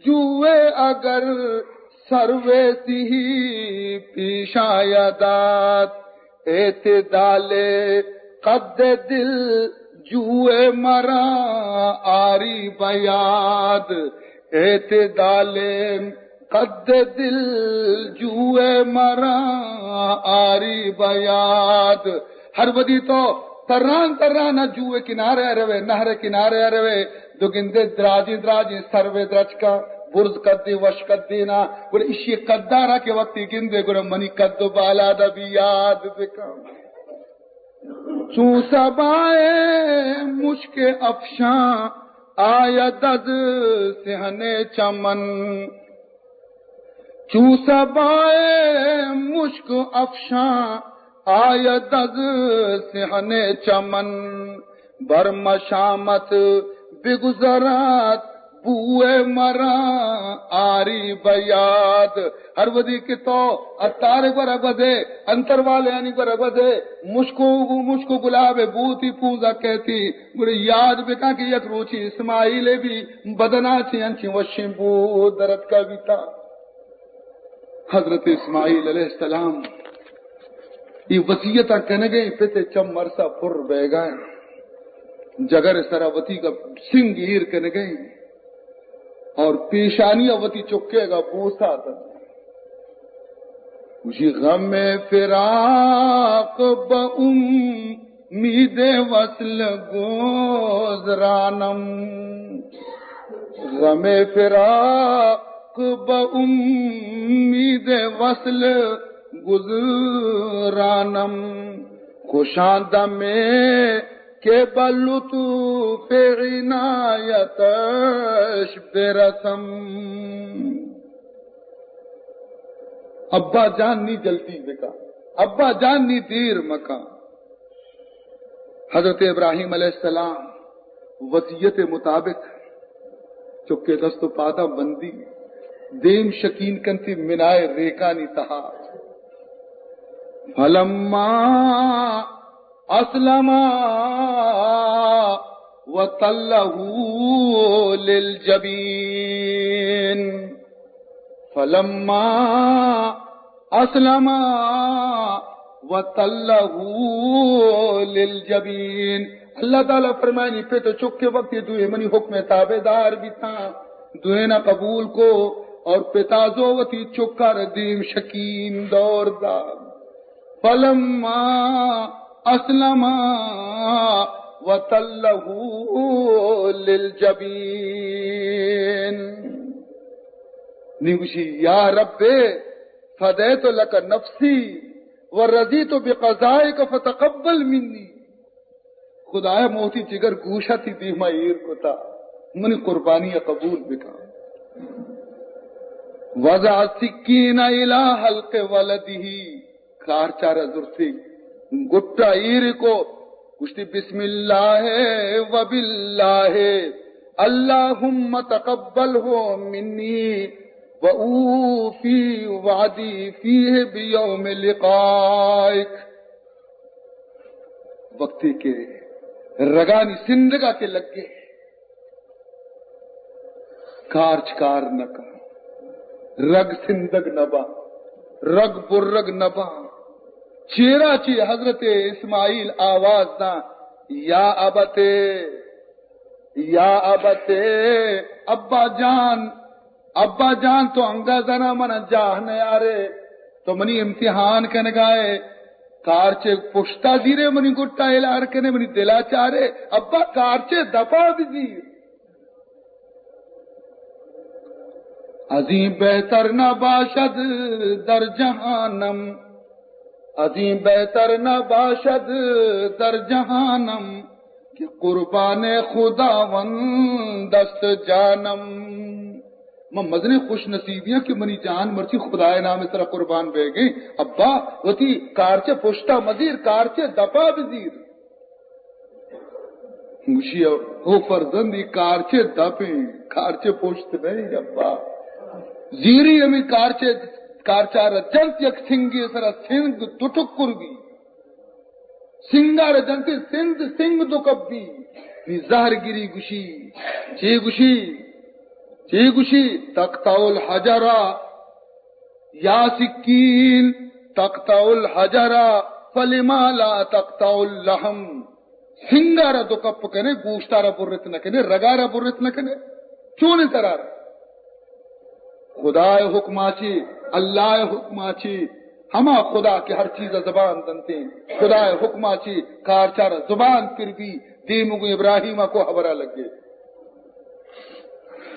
جوئے اگر سرو سهی پیش آیدت، اعتدال قد دل جوئے مرا آری بیاد، اعتدال قد دل جوئے مرا آری بیاد۔ ہر وھدی تو تران تران ءَ جوئے کنارے ءَ روئے، نہر ءِ کنارے ءَ روئے، تو گندے دراجیں دراجیں سروے درچکاں، برز قدیں وش قدیں نا، گڑا اشی قدارا کہ وقتی گندے گڑا منی قد و بالاد ءَ بھی یاد بکن۔ چون صبای مشک افشان آید از صحن چمن، چون صبای مشک افشان آید از صحن چمن، بر مشامت بگذرد بوئے مرا آری بیاد۔ ہر وھدی کہ تو عطار ءِ گورا گوزے، انتر والیانی گورا گوزے، مشک و، مشک و گلاب ءِ بو تئی پونزا کیتی، گڑا یاد بکن کہ یک روچے اسماعیل ءِ بھی بدنا چہ انچیں وشیں بو درتکا بیتا۔ حضرت اسماعیل علیہ السلام اے وصیتاں کنگئے، پت ءِ چم ارسا پر بیگائیں، جگر ءِ سرا وتی کا سنگ ایر کنگئے اور پیشانی ءَ وتی چکے گا بوسا دنت۔ گوشی، غم فراق بہ امید وصل گزرانم، غم فراق بہ امید وصل گزرانم، خوشاں دمے کہ بہ لطف عنایتش برسم۔ ابا جان نی جلدی بکن، ابا جان نی دیر مکن۔ حضرت ابراہیم علیہ السلام وصیت مطابق چکے دست و پاداں بندی، دیم شکین کنتی منائے ریکانی تہا۔ فلما اسلما وتلہ للجبین، فلما اسلما وتلہ للجبین، اللہ تعالیٰ فرمائنی، پت و چک کے وقت یہ دوئے منی حکم تابعدار بیتاں، دوئے نہ قبول کو، اور پتا زو وتی چکار دیم شکیم دور دا۔ فلما اسلما وتلہ للجبین۔ نی گوشی، یا رب، فدیت لک نفسی ورضیت بقضائک فتقبل منی۔ خدایا، موتی جگر گوشا تی دیما ایر کتا، منی قربانی قبول بکن۔ وضع السکین الی حلق ولدہ، کارچارا زرتی، گٹا ایر کو، گوشتی، بسم اللہ و باللہ، اللہم تقبلہ منی و اوفی وعدی فیہ بیوم لقائک۔ وقتی کہ رگانی سندگا کہ لگے، کارچ کار نہ کن، رگ سندگ نہ با، رگ برگ نہ با۔ چیرا چی حضرت اسماعیل آواز داں، یا ابت، یا ابت، ابا جان، ابا جان، تو انگا زنا من جاہ نیارے، تو منی امتحان کنگائے، کارچے پشتا زیرے، منی گٹا الار کنے، منی دلا چارے، ابا کارچے دپا بزیر۔ ازیں بہتر نہ باشد در جہانم، ازیں بہتر نہ باشد در جہانم، کہ قربان خداوند است جانم۔ من مزنیں خوش نصیبیاں کہ منی جان مرچی خدائے نام سرا قربان بہ گئے۔ ابا، وتی کارچے پشتا مزیر، کارچے دپا بزیر۔ گوشی، او فرزند، ای کارچے دپیں، کارچے پشت نہیں، ابا۔ زیری ہمیں کارچے، کارچار جنت یک سنگے سرا، سنگ دو ٹکر بی۔ سنگار جنتے، سنگ، سنگ دو کپی۔ نی زہر گری گوشی، چے گوشی، چے گوشی، تقطع الحجر، یا سکین، تقطع الحجر، فلما لا تقطع اللحم۔ سنگارا دو کپ کنے، گوشتارا برت نہ کنے، رگارا برت نہ کنے، چونے ترار؟ خدائے حکما چی، اللہ حکما چی، ہما خدا کہ ہر چیز زبان دنتے، خدائے حکما چی کارچار زبان پر بی۔ دیمگو ابراہیم کو خبرہ لگے،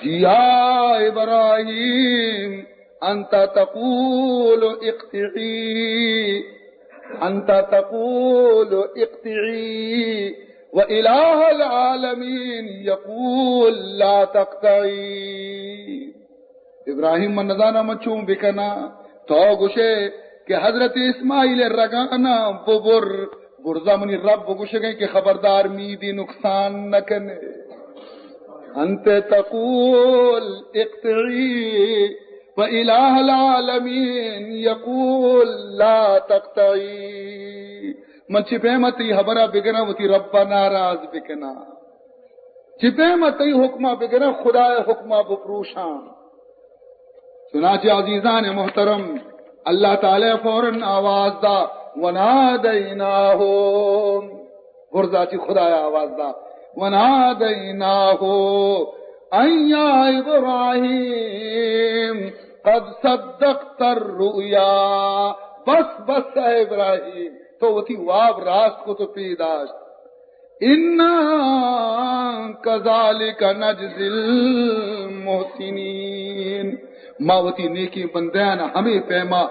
جی یا ابراہیم، انت تقول اقطعی، انت تقول اقطعی و الہ العالمین یقول لا تقطعی۔ ابراہیم، من نزاناں من چون بکناں۔ تو گوشے کہ حضرت اسماعیل رگانا ببر، برزا منی رب گوشگیں کہ خبردار میدی نقصان نہ کنے۔ انت تقول اقطعی و الہ العالمین یقول لا تقطعی۔ من چی پیما تئی حبرہ بگراں وتی ربا ناراض بکناں؟ چی پیما تئی حکما بگراں، خدائے حکما بپروشاں؟ چنانچہ عزیزان محترم، اللہ تعالی فوراً آواز دا، ونادیناہ، برزا چی خدایا آواز دا، ونادیناہ ان یا ابراہیم قد صدقت الرؤیا، بس، بس، اے ابراہیم، تو وتی واب راست کو، تو پیداشت۔ انا کذالک نجزی المحسنین، ما وتی نیکیں بندیان ہمے پیما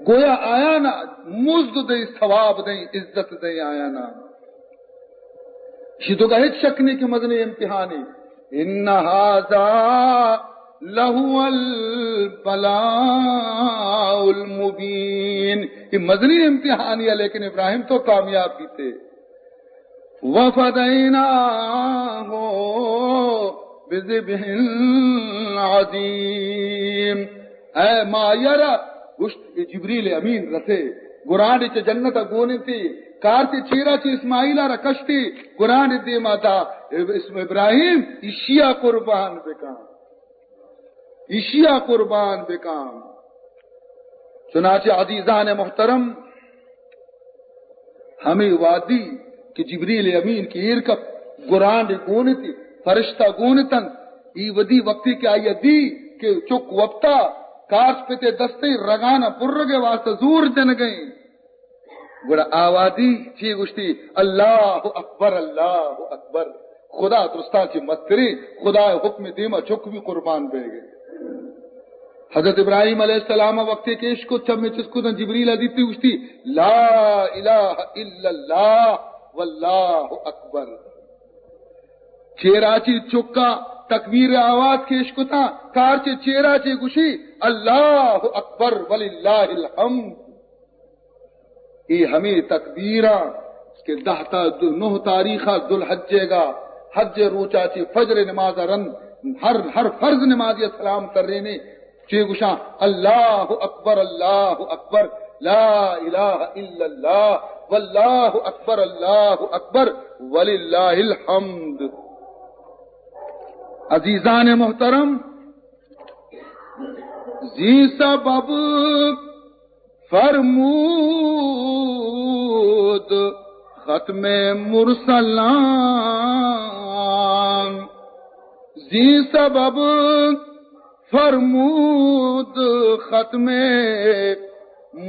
گویا آیانا مزد دیں، ثواب دیں، عزت دیں آیانا۔ شی تو کا ہچ شک نہیں کہ مزنیں امتحانی۔ ان ھذا لھو البلاء المبین۔ یہ مزنی امتحانی ہے، لیکن ابراہیم تو کامیاب بیتے۔ وفدیناہ بذبح عظیم۔ اے ما یارا گوشت، اے جبریل امین رسے، گرانڈے چہ جنت ء گوننتی، کارتے چیرا چہ اسماعیل ء را کشتی، گرانڈے دیما دا، اسم ابراہیم ایشیا قربان بکن، ایشیا قربان بکن۔ چنانچہ عزیزان محترم، ہمے وادی کہ جبریل امین کہ ایر کپت، گرانڈ گون اتی، فرشتہ گون اتنت، ای ودی وقتی کہ آئی دی کہ چک وپتا، کارچ پتے دستے رگانا پرگے واسطہ زور جنگیں۔ گڑا آوادی چی گوشتی؟ اللہ اکبر، اللہ اکبر۔ خدا درستاں چی مستریں، خدا حکم دیما چک بھی قربان بیگے۔ حضرت ابراہیم علیہ السلام وقتی کہ اشکت چمے چست کتن، جبریل دیتی، گوشتی، لا الہ الا اللہ واللہ اکبر۔ چیرا چی چکا تکبیر آواز کہ اشکتا، کارچے چیرا چی گوشی، اللہ اکبر وللہ الحمد۔ اے ہمے تکبیراں کہ دہ تا دو، نہ تاریخ ذوالحجے گا، حج روچا چی فجر نماز رند ہر، ہر فرض نمازی سلام ترینے، چی گوشاں، اللہ اکبر، اللہ اکبر، لا الہ الا اللہ، واللہ اکبر، اللہ اکبر، وللہ الحمد۔ عزیزان محترم، زی سبب فرمود ختم مرسلان، زی سبب فرمود ختم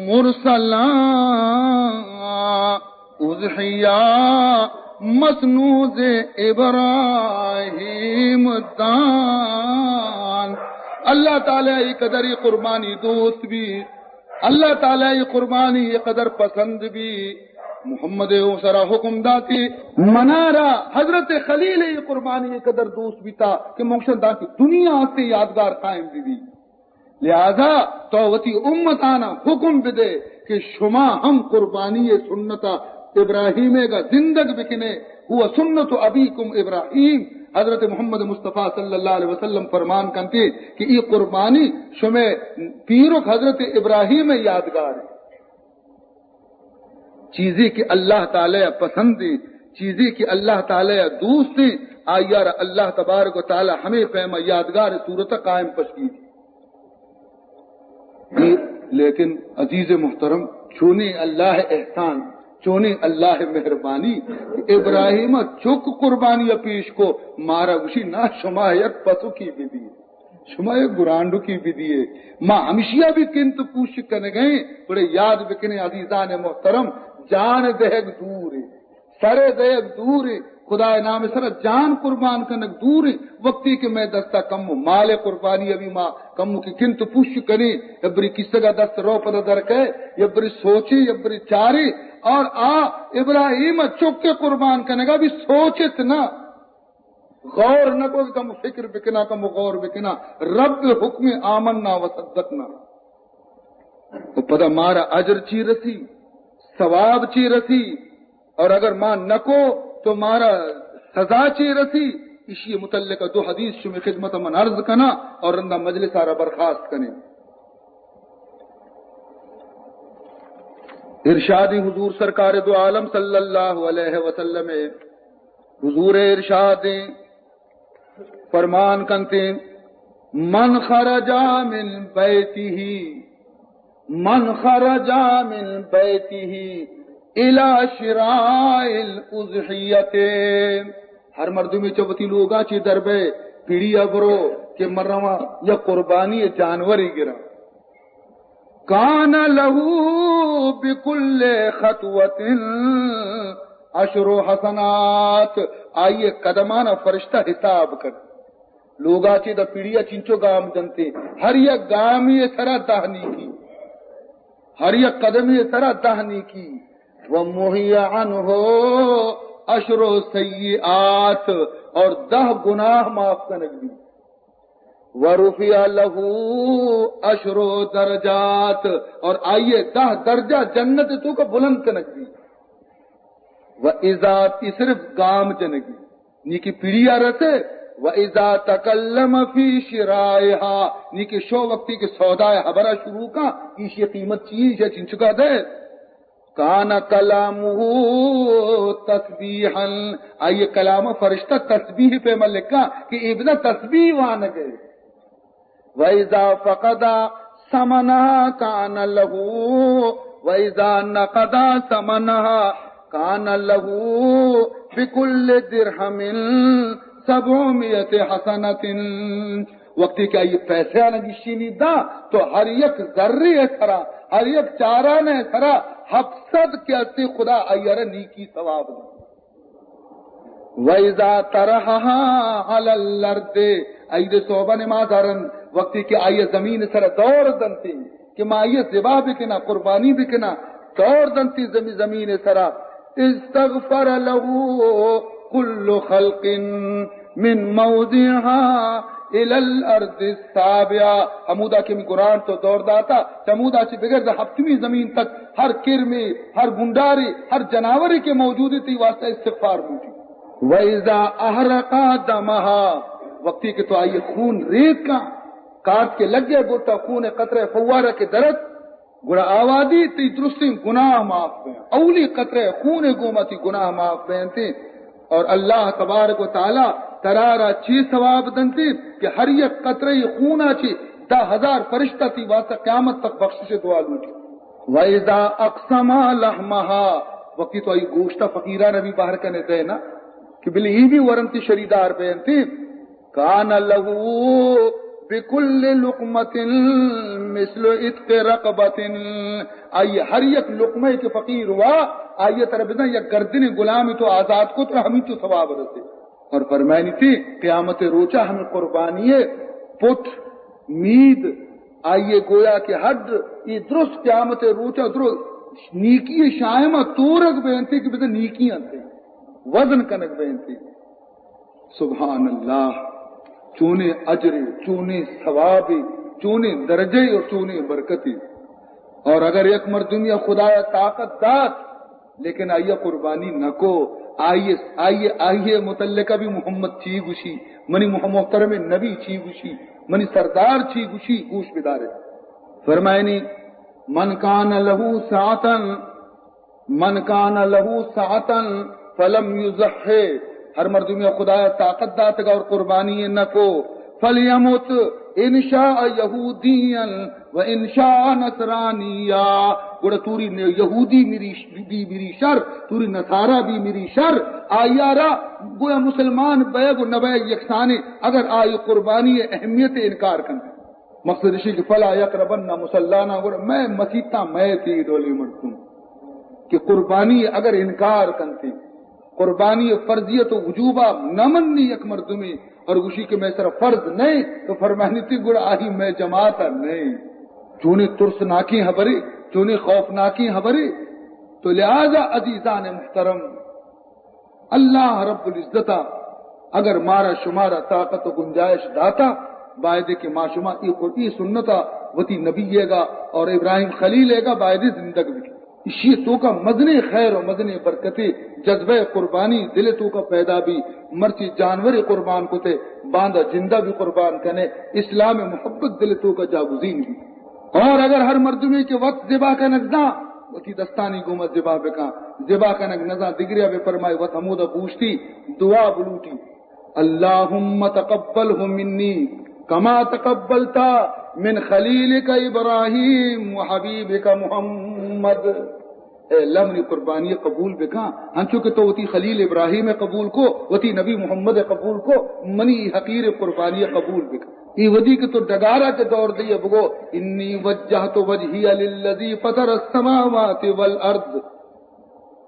مرسلان، اضحیہ مسنود ابراہیم دان۔ اللہ تعالی ای قدر ای قربانی دوست بی، اللہ تعالی ای قربانی ای قدر پسند بی۔ محمد او سرا حکم داتی، منارا حضرت خلیل ای قربانی ای قدر دوست بیتا کہ مکشن داتی دنیا سے یادگار قائم بی بی۔ لہذا تو وتی امتانا حکم بدے کہ شما ہم قربانی سنت ابراہیم گا زندگ بکنے، ہوا سنت ابیکم ابراہیم۔ حضرت محمد مصطفی صلی اللہ علیہ وسلم فرمان کنتے کہ ای قربانی شمے پیرک حضرت ابراہیم یادگار ہے۔ چیزے کہ اللہ تعالی پسند ہیں، چیزے کہ اللہ تعالی دوست ہیں، آیارا اللہ تبارک و تعالی ہمیں پیما یادگار صورت قائم پشکی۔ لیکن عزیز محترم، چونیں اللہ احسان، چونیں اللہ مہربانی، ابراہیم چک قربانی پیش کو، مارا گوشی نا، شما یک پسوکی بدی، شما یک گرانڈوکی بدیے۔ ما ہمشیا بھی کنت پوش کنگئے، بڑے یاد بکنے عزیزان محترم، جان دہگ دور ہے۔ سر دئیگ دور انت، خدائے نام سرا جان قربان کنگ دور انت۔ وقتی کہ مئے دستا کمو مال قربانی ابھی ما کمو کہ کنت پوش کنیں، یبری کسگا دست رو پدا در کئے، یبری سوچیں، یبری چاریں، اور آ ابراہیم چک قربان کنگا بھی سوچت نہ، غور نہ کو، کم فکر بکنا، کم غور بکنا، رب حکم آمنا و صدقنا۔ و پدا مارا اجر چی رسی، ثواب چی رسی، اور اگر ما نکو تو مارا سزا چی رسی؟ اشی متعلق دو حدیث شمی خدمت من عرض کنا اور رندا مجلس آرا برخاست کنیں۔ ارشاد حضور سرکار دو عالم صلی اللہ علیہ وسلم، حضور ارشاد فرمان کنتے، من خرج من بیتہ، من خرج من بیتہ الی شراء الاضحیۃ، ہر مردمی چہ وتی لوگا چی در بئے، پیڑیا برو کہ من رواں یک قربانی جانورے گراں۔ کان لہ بکل خطوۃ عشر حسنات، آئی قدمانا فرشتہ حساب کن۔ لوگا چی دا پیڑیا چنچو گام جنتے، ہر یک گامی سرا دہ نیکی، ہر یک قدمی سرا دہ نیکی۔ و محی عنہ عشر سیئات، اور دہ گناہ معاف کنگ بی۔ ورفع لہ عشر درجات، اور آئیے دہ درجہ جنت توکا بلند کنگ بی۔ و اذا، ای صرف گام جنگی، نی کہ پیڑیا رسے، و اذا تکلم فی شرائها، نی کہ شو وقتی کہ سودائے حبرا شروع کا، ایشی قیمت چی، ایشی چنچکا دے۔ کان کلامہ تسبیحا، آئی کلام فرشتہ تسبیح پیما لکھا کہ ابن تسبیح وانگے۔ و اذا فقد ثمنها کان لہ، و اذا نقد ثمنها، کان لہ بکل درہم سبعمائة حسنة۔ وقتی کہ آئی پیسہ آنا گشینی دا، تو ہر یک ذرے سرا، ہر یک چارانہ سرا ہپت سد کہ استے خدا آئی را نیکی ثواب دا۔ وَإِذَا طَرَحَهَا عَلَى الْأَرْضِ، عید صحبہ نماز آرن، وقتی کہ آئی زمین سر دور دنتی کہ ما آئی ذبح بکنا، قربانی بکنا، دور دنتی زمین، زمین سرا، استغفر له كل خلق من موضعها إلى الأرض السابعة۔ ہمودا کہ من گران تو دور داتا، چمودا چہ بگر ہپتمی زمین تک ہر کرمے، ہر گنڈارے، ہر جناورے کہ موجود ہے، تی واسطہ استغفار موجود۔ وَإِذَا أَهْرَقَ دَمَهَا، وقتی کہ تو آئی خون ریت کا، کارت کے لگے گوتا خون قطرہ فوارہ کے درت، گڑا آوادی تی درستیں گناہ معاف بیں۔ اولی قطرہ خون گوما تی گناہ معاف بینتی۔ اور اللہ تبارک و تعالی ترارا چی ثواب دنتی کہ ہر یک قطرہ خونا چی دہ ہزار فرشتہ تی واسطہ قیامت تک بخشش دعا لوٹی۔ وَإِذَا أَقْسَمَ لَحْمَهَا، وقتی تو آئی گوشتا فقیران بھی باہر کنے دے نا، کہ بلے ای بھی ورنتی شریدار بینتی، کان لہ بکل لقمۃ مثل عتق رقبۃ، آئی ہر یک لقمہ کہ فقیر ہوا، آئی تر بزن یک گردن غلام تو آزاد کو، تر ہمینچو ثواب رسے۔ اور فرمائنی تھی، قیامت روچا ہمیں قربانی پٹ، مید، آئی گویا کہ ہڈ، یہ درست قیامت روچا درست نیکی شائمہ تورگ بینتی کہ بزن نیکی انتے، وزن کنگ بینتی۔ سبحان اللہ، چونیں اجرے، چونیں ثوابے، چونیں درجے اور چونیں برکتے۔ اور اگر یک مردمی خدایا طاقت دات، لیکن آئی قربانی نہ کو، آئی، آئی، آئی متعلقہ بھی محمد چی گوشی، منی مح-، محترم نبی چی گوشی، منی سردار چی گوشی، گوش بدارے۔ فرمائنی، من کان لہ سعة من کان لہ سعة فلم یضح، ہر مردمی خدایا طاقت داتگا اور قربانی نہ کو، فلیمت ان شاء یہودیا و ان شاء نصرانیا، گڑا توری یہودی مری، بی مری شر، توری نصارا بی مری شر، آیارا گویا مسلمان بیگ و نبیگ یکسانے، اگر آئی قربانی اہمیت انکار کنت۔ مقصد اشی کہ فلا یقربن مصلانا، گڑا مئے مسیتاں مئے تی ڈولی مردم کہ قربانی اگر انکار کنتی، قربانی فرضیت و وجوبا نہ منی یک مردمی اور گوشی کہ مئے سر فرض نہیں، تو فرمانی تھی گڑا آہی مئے جماعت نہیں۔ چونی ترسناکی حبری، چونی خوفناکی حبری۔ تو لہذا عزیزان محترم، اللہ رب العزت ء اگر مارا شمارا طاقت و گنجائش داتا، بایدے کہ ما شما ای قر-، ای سنت ء وتی نبی ئیگ ء اور ابراہیم خلیل ئیگ ء بایدے زندگ بکن۔ اشی توکا مزنیں خیر و مزنیں برکتے، جذبہ قربانی دل توکا پیدا بی، مرچی جانورے قربان کتے، باندا جندہ بھی قربان کنے، اسلام محبت دل توکا جاگزین بی۔ اور اگر ہر مردمے کہ وت ذبح کنگ زان، وتی دستانی گوما ذبح بکن۔ ذبح کنگ نزان، دگریا بہ فرمائے، وت ہمودا بوشتی، دعا بلوٹی، اللہم تقبلہ منی کما تقبلت من خلیلک ابراہیم و حبیبک محمد۔ اے اللہ، منی قربانی قبول بکن، ہنچو کہ تو وتی خلیل ابراہیم قبول کو، وتی نبی محمد قبول کو، منی حقیر قربانی قبول بکن۔ ای ودی کہ تو ڈگارا کہ دور دئے بگو، انی وجہت وجہی للذی فطر السماوات والارض،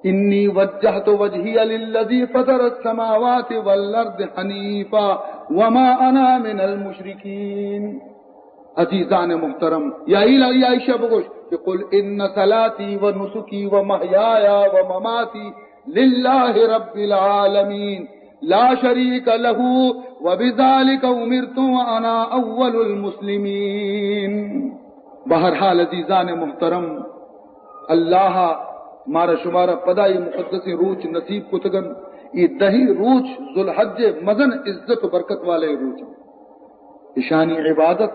انی وجہت وجہی للذی فطر السماوات والارض حنیفا وما انا من المشرکین۔ عزیزان محترم، یا ایلا یا ایشا بگوش کہ قل ان صلاتی و نسکی و محیایا و مماتی للہ رب العالمین لا شریک لہ و بذالک امرت و انا اول المسلمین۔ بہرحال عزیزان محترم، اللہ مارا شمارا پدا یہ مقدس روچ نصیب کتگن۔ یہ دہی روچ ذوالحج مزن عزت و برکت والے روچ۔ اشانی عبادت،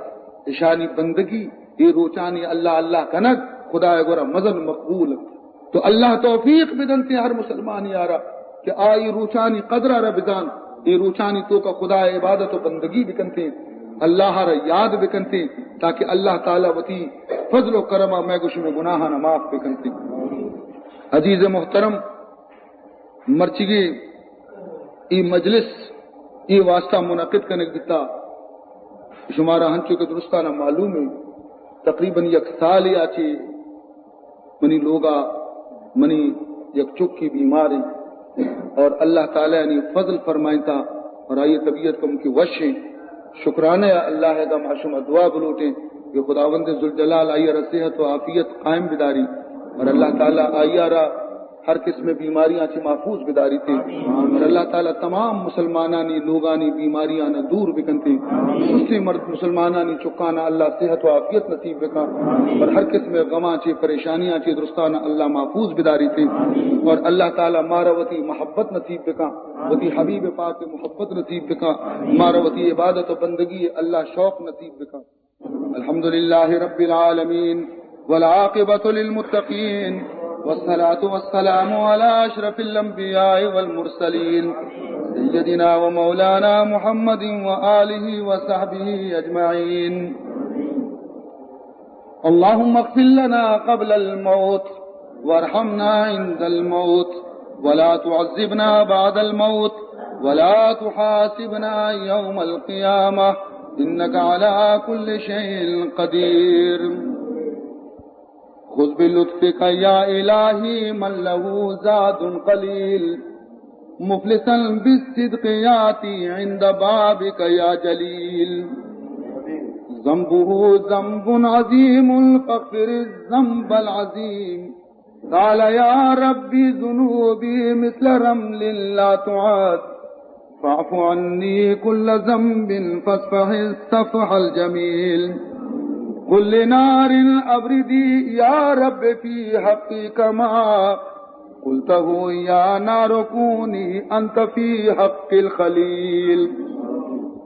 اشانی بندگی، اے روچانی اللہ اللہ کنگ خدائے گورا مزن مقبول انت۔ تو اللہ توفیق بدنتے ہر مسلمانی آرا کہ آ اے روچانی قدر آرا بدان، اے روچانی توکا خدائے عبادت و بندگی بکنتے، اللہ را یاد بکنتے، تاکہ اللہ تعالی وتی فضل و کرما مئے گو شمے گناہانا معاف بکنتے۔ عزیز محترم، مرچیگیں اے مجلس اے واسطہ منعقد کنگ بیتا، شمارا ہنچو کہ درستانا معلوم ہے، تقریباً یک سالے آ چہ منی لوگا منی یک چکی بیمار ہیں اور اللہ تعالیٰ نے فضل فرمائنتا اور آئی طبیعت کم کی وش ہیں۔ شکرانہ ہے اللہ کا، ما شما دعا بلوٹیں کہ خداوند ذوالجلال آئی را صحت و عافیت قائم بداری اور اللہ تعالیٰ آئی را ہر قسم بیماریاں چہ محفوظ بداری تے اور اللہ تعالیٰ تمام مسلمانانی لوگانی بیماریاں دور بکنتے۔ درستیں مرد مسلمانانی چکانا اللہ صحت و عافیت نصیب بکا اور ہر قسم غماں چہ پریشانیاں چہ درستانا اللہ محفوظ بداری تے اور اللہ تعالیٰ مارا وتی محبت نصیب بکا، وتی حبیب پاک محبت نصیب بکا، مارا وتی عبادت و بندگی اللہ شوق نصیب بکا۔ الحمد لله رب العالمين، والعاقبة للمتقين، والصلاة والسلام على أشرف الأنبياء والمرسلين، سيدنا ومولانا محمد وآله وصحبه أجمعين. اللهم اغفر لنا قبل الموت، وارحمنا عند الموت، ولا تعذبنا بعد الموت، ولا تحاسبنا يوم القيامة، إنك على كل شيء قدير. خذ بلطفك يا إلهي من له زاد قليل، مفلسا بالصدق ياتي عند بابك يا جليل. ذنبه ذنب عظيم فاغفر الذنب العظيم. قال يا رب ذنوبي مثل رمل لا تعد، فاعف عني كل ذنب فاصفح الصفح الجميل. قل لنار أبردي يا رب في حقي كما قلته يا نار كوني أنت في حق الخليل.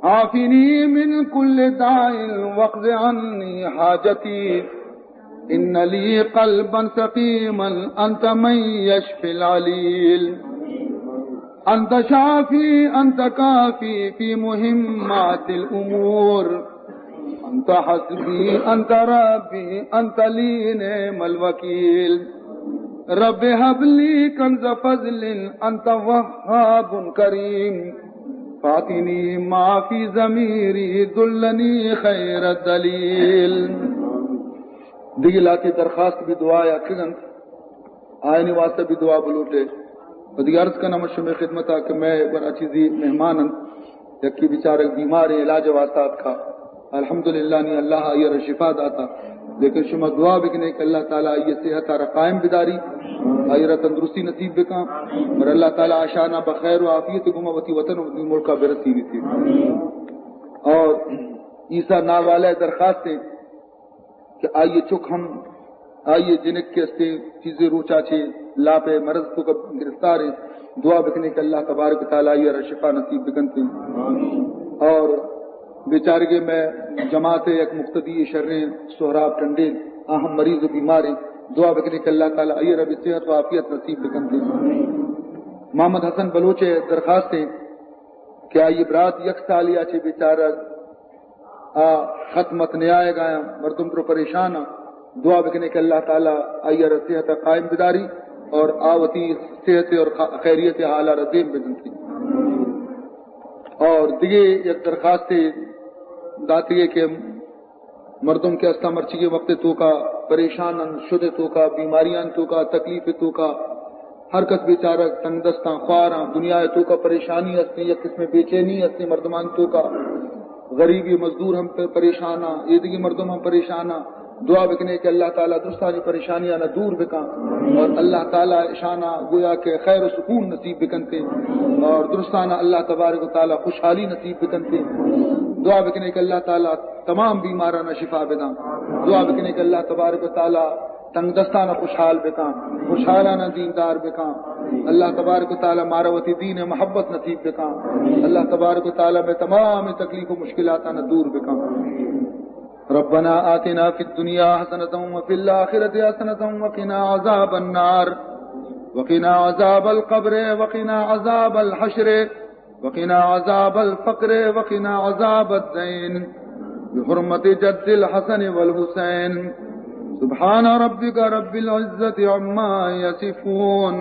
عافني من كل داء واقض عني حاجتي، إن لي قلبا سقيما أنت من يشفي العليل. أنت شافي أنت كافي في مهمات الأمور، أنت حسبي أنت ربي أنت لي نعم الوكيل. رب هب لي كنز فضل أنت وهاب كريم، فأعطني ما في ضميري دلني خير الدليل. دگہ لہتے درخواست بھی دعا یا کگنت، آیانی واسطہ بھی دعا بلوٹے۔ و دگہ عرض کناں من شمئے خدمتا کہ مئے گورا چیزے مہمان انت، یکے بیچارگ بیمار ہیں، علاج واسطہ آتکا، الحمدللہ نی اللہ آئی را شفا داتا، لیکن شما دعا بکنے کہ اللہ تعالیٰ آئی صحت را قائم بداری، آئی را تندرستی نصیب بکاں، اور اللہ تعالیٰ آشانا بخیر و عافیت گما وتی وطن و وتی ملکا برسینیتی۔ اور عیسیٰ ناوالہ درخواست ہے کہ آئی چک ہم، آئی جنک کے استے چیزے روچا چے لاپے مرض توکا گرفتار ہیں، دعا بکنے کہ اللہ تبارک و تعالیٰ آئی را شفا نصیب بکنتے۔ اور بیچارگے میں جماعت یک مقتدی شریں سہراب ٹنڈے، آ ہم مریض و بیمار ہیں، دعا بکنے کہ اللہ تعالیٰ آئی را بھی صحت و عافیت نصیب بکنتے۔ محمد حسن بلوچ درخواست ہیں کہ آئی برات یک سالیا چے بیچارہ آ خط مت نیائے گایا، مردم پر پریشان آں۔ دعا بکنے کہ اللہ تعالیٰ آئی را صحت قائم بداری اور آ وتی صحت اور خ-، خیریت حالا را دیم بدنتی۔ اور دگہ یک درخواست داتگے کہ مردم کہ استا مرچی کے وقت توکا پریشان ان، شد توکا، بیماریاں توکا، تکلیف توکا، ہر کس بیچارہ تنگ دستاں، خواراں، دنیا توکا پریشانی ہستیں، یک قسم بے چینی ہستیں مردمان توکا، غریبی مزدور ہم پر-، پریشان آں، ایدگی مردم ہم پریشان آں۔ دعا بکنے کہ اللہ تعالیٰ درستانی پریشانیاں دور بکاں اور اللہ تعالیٰ اشانا گویا کہ خیر و سکون نصیب بکنتے اور درستانا اللہ تبارک و تعالیٰ خوشحالی نصیب بکنتے۔ دعا بکنے کہ اللہ تعالیٰ تمام بیمارانا شفا بداں۔ دعا بکنے کہ اللہ تبارک و تعالیٰ تنگ دستانا خوشحال بکاں، خوشحالانا دیندار بکاں۔ اللہ تبارک و تعالیٰ مارا وتی دین محبت نصیب بکاں۔ اللہ تبارک و تعالیٰ میں تمام تکلیف و مشکلاتانا دور بکاں۔ ربنا آتنا في الدنيا حسنة وفي الآخرة حسنة وقنا عذاب النار، وقنا عذاب القبر، وقنا عذاب الحشر، وقنا عذاب الفقر، وقنا عذاب الدين، بحرمة جد الحسن والحسين. سبحان ربك رب العزة عما يصفون.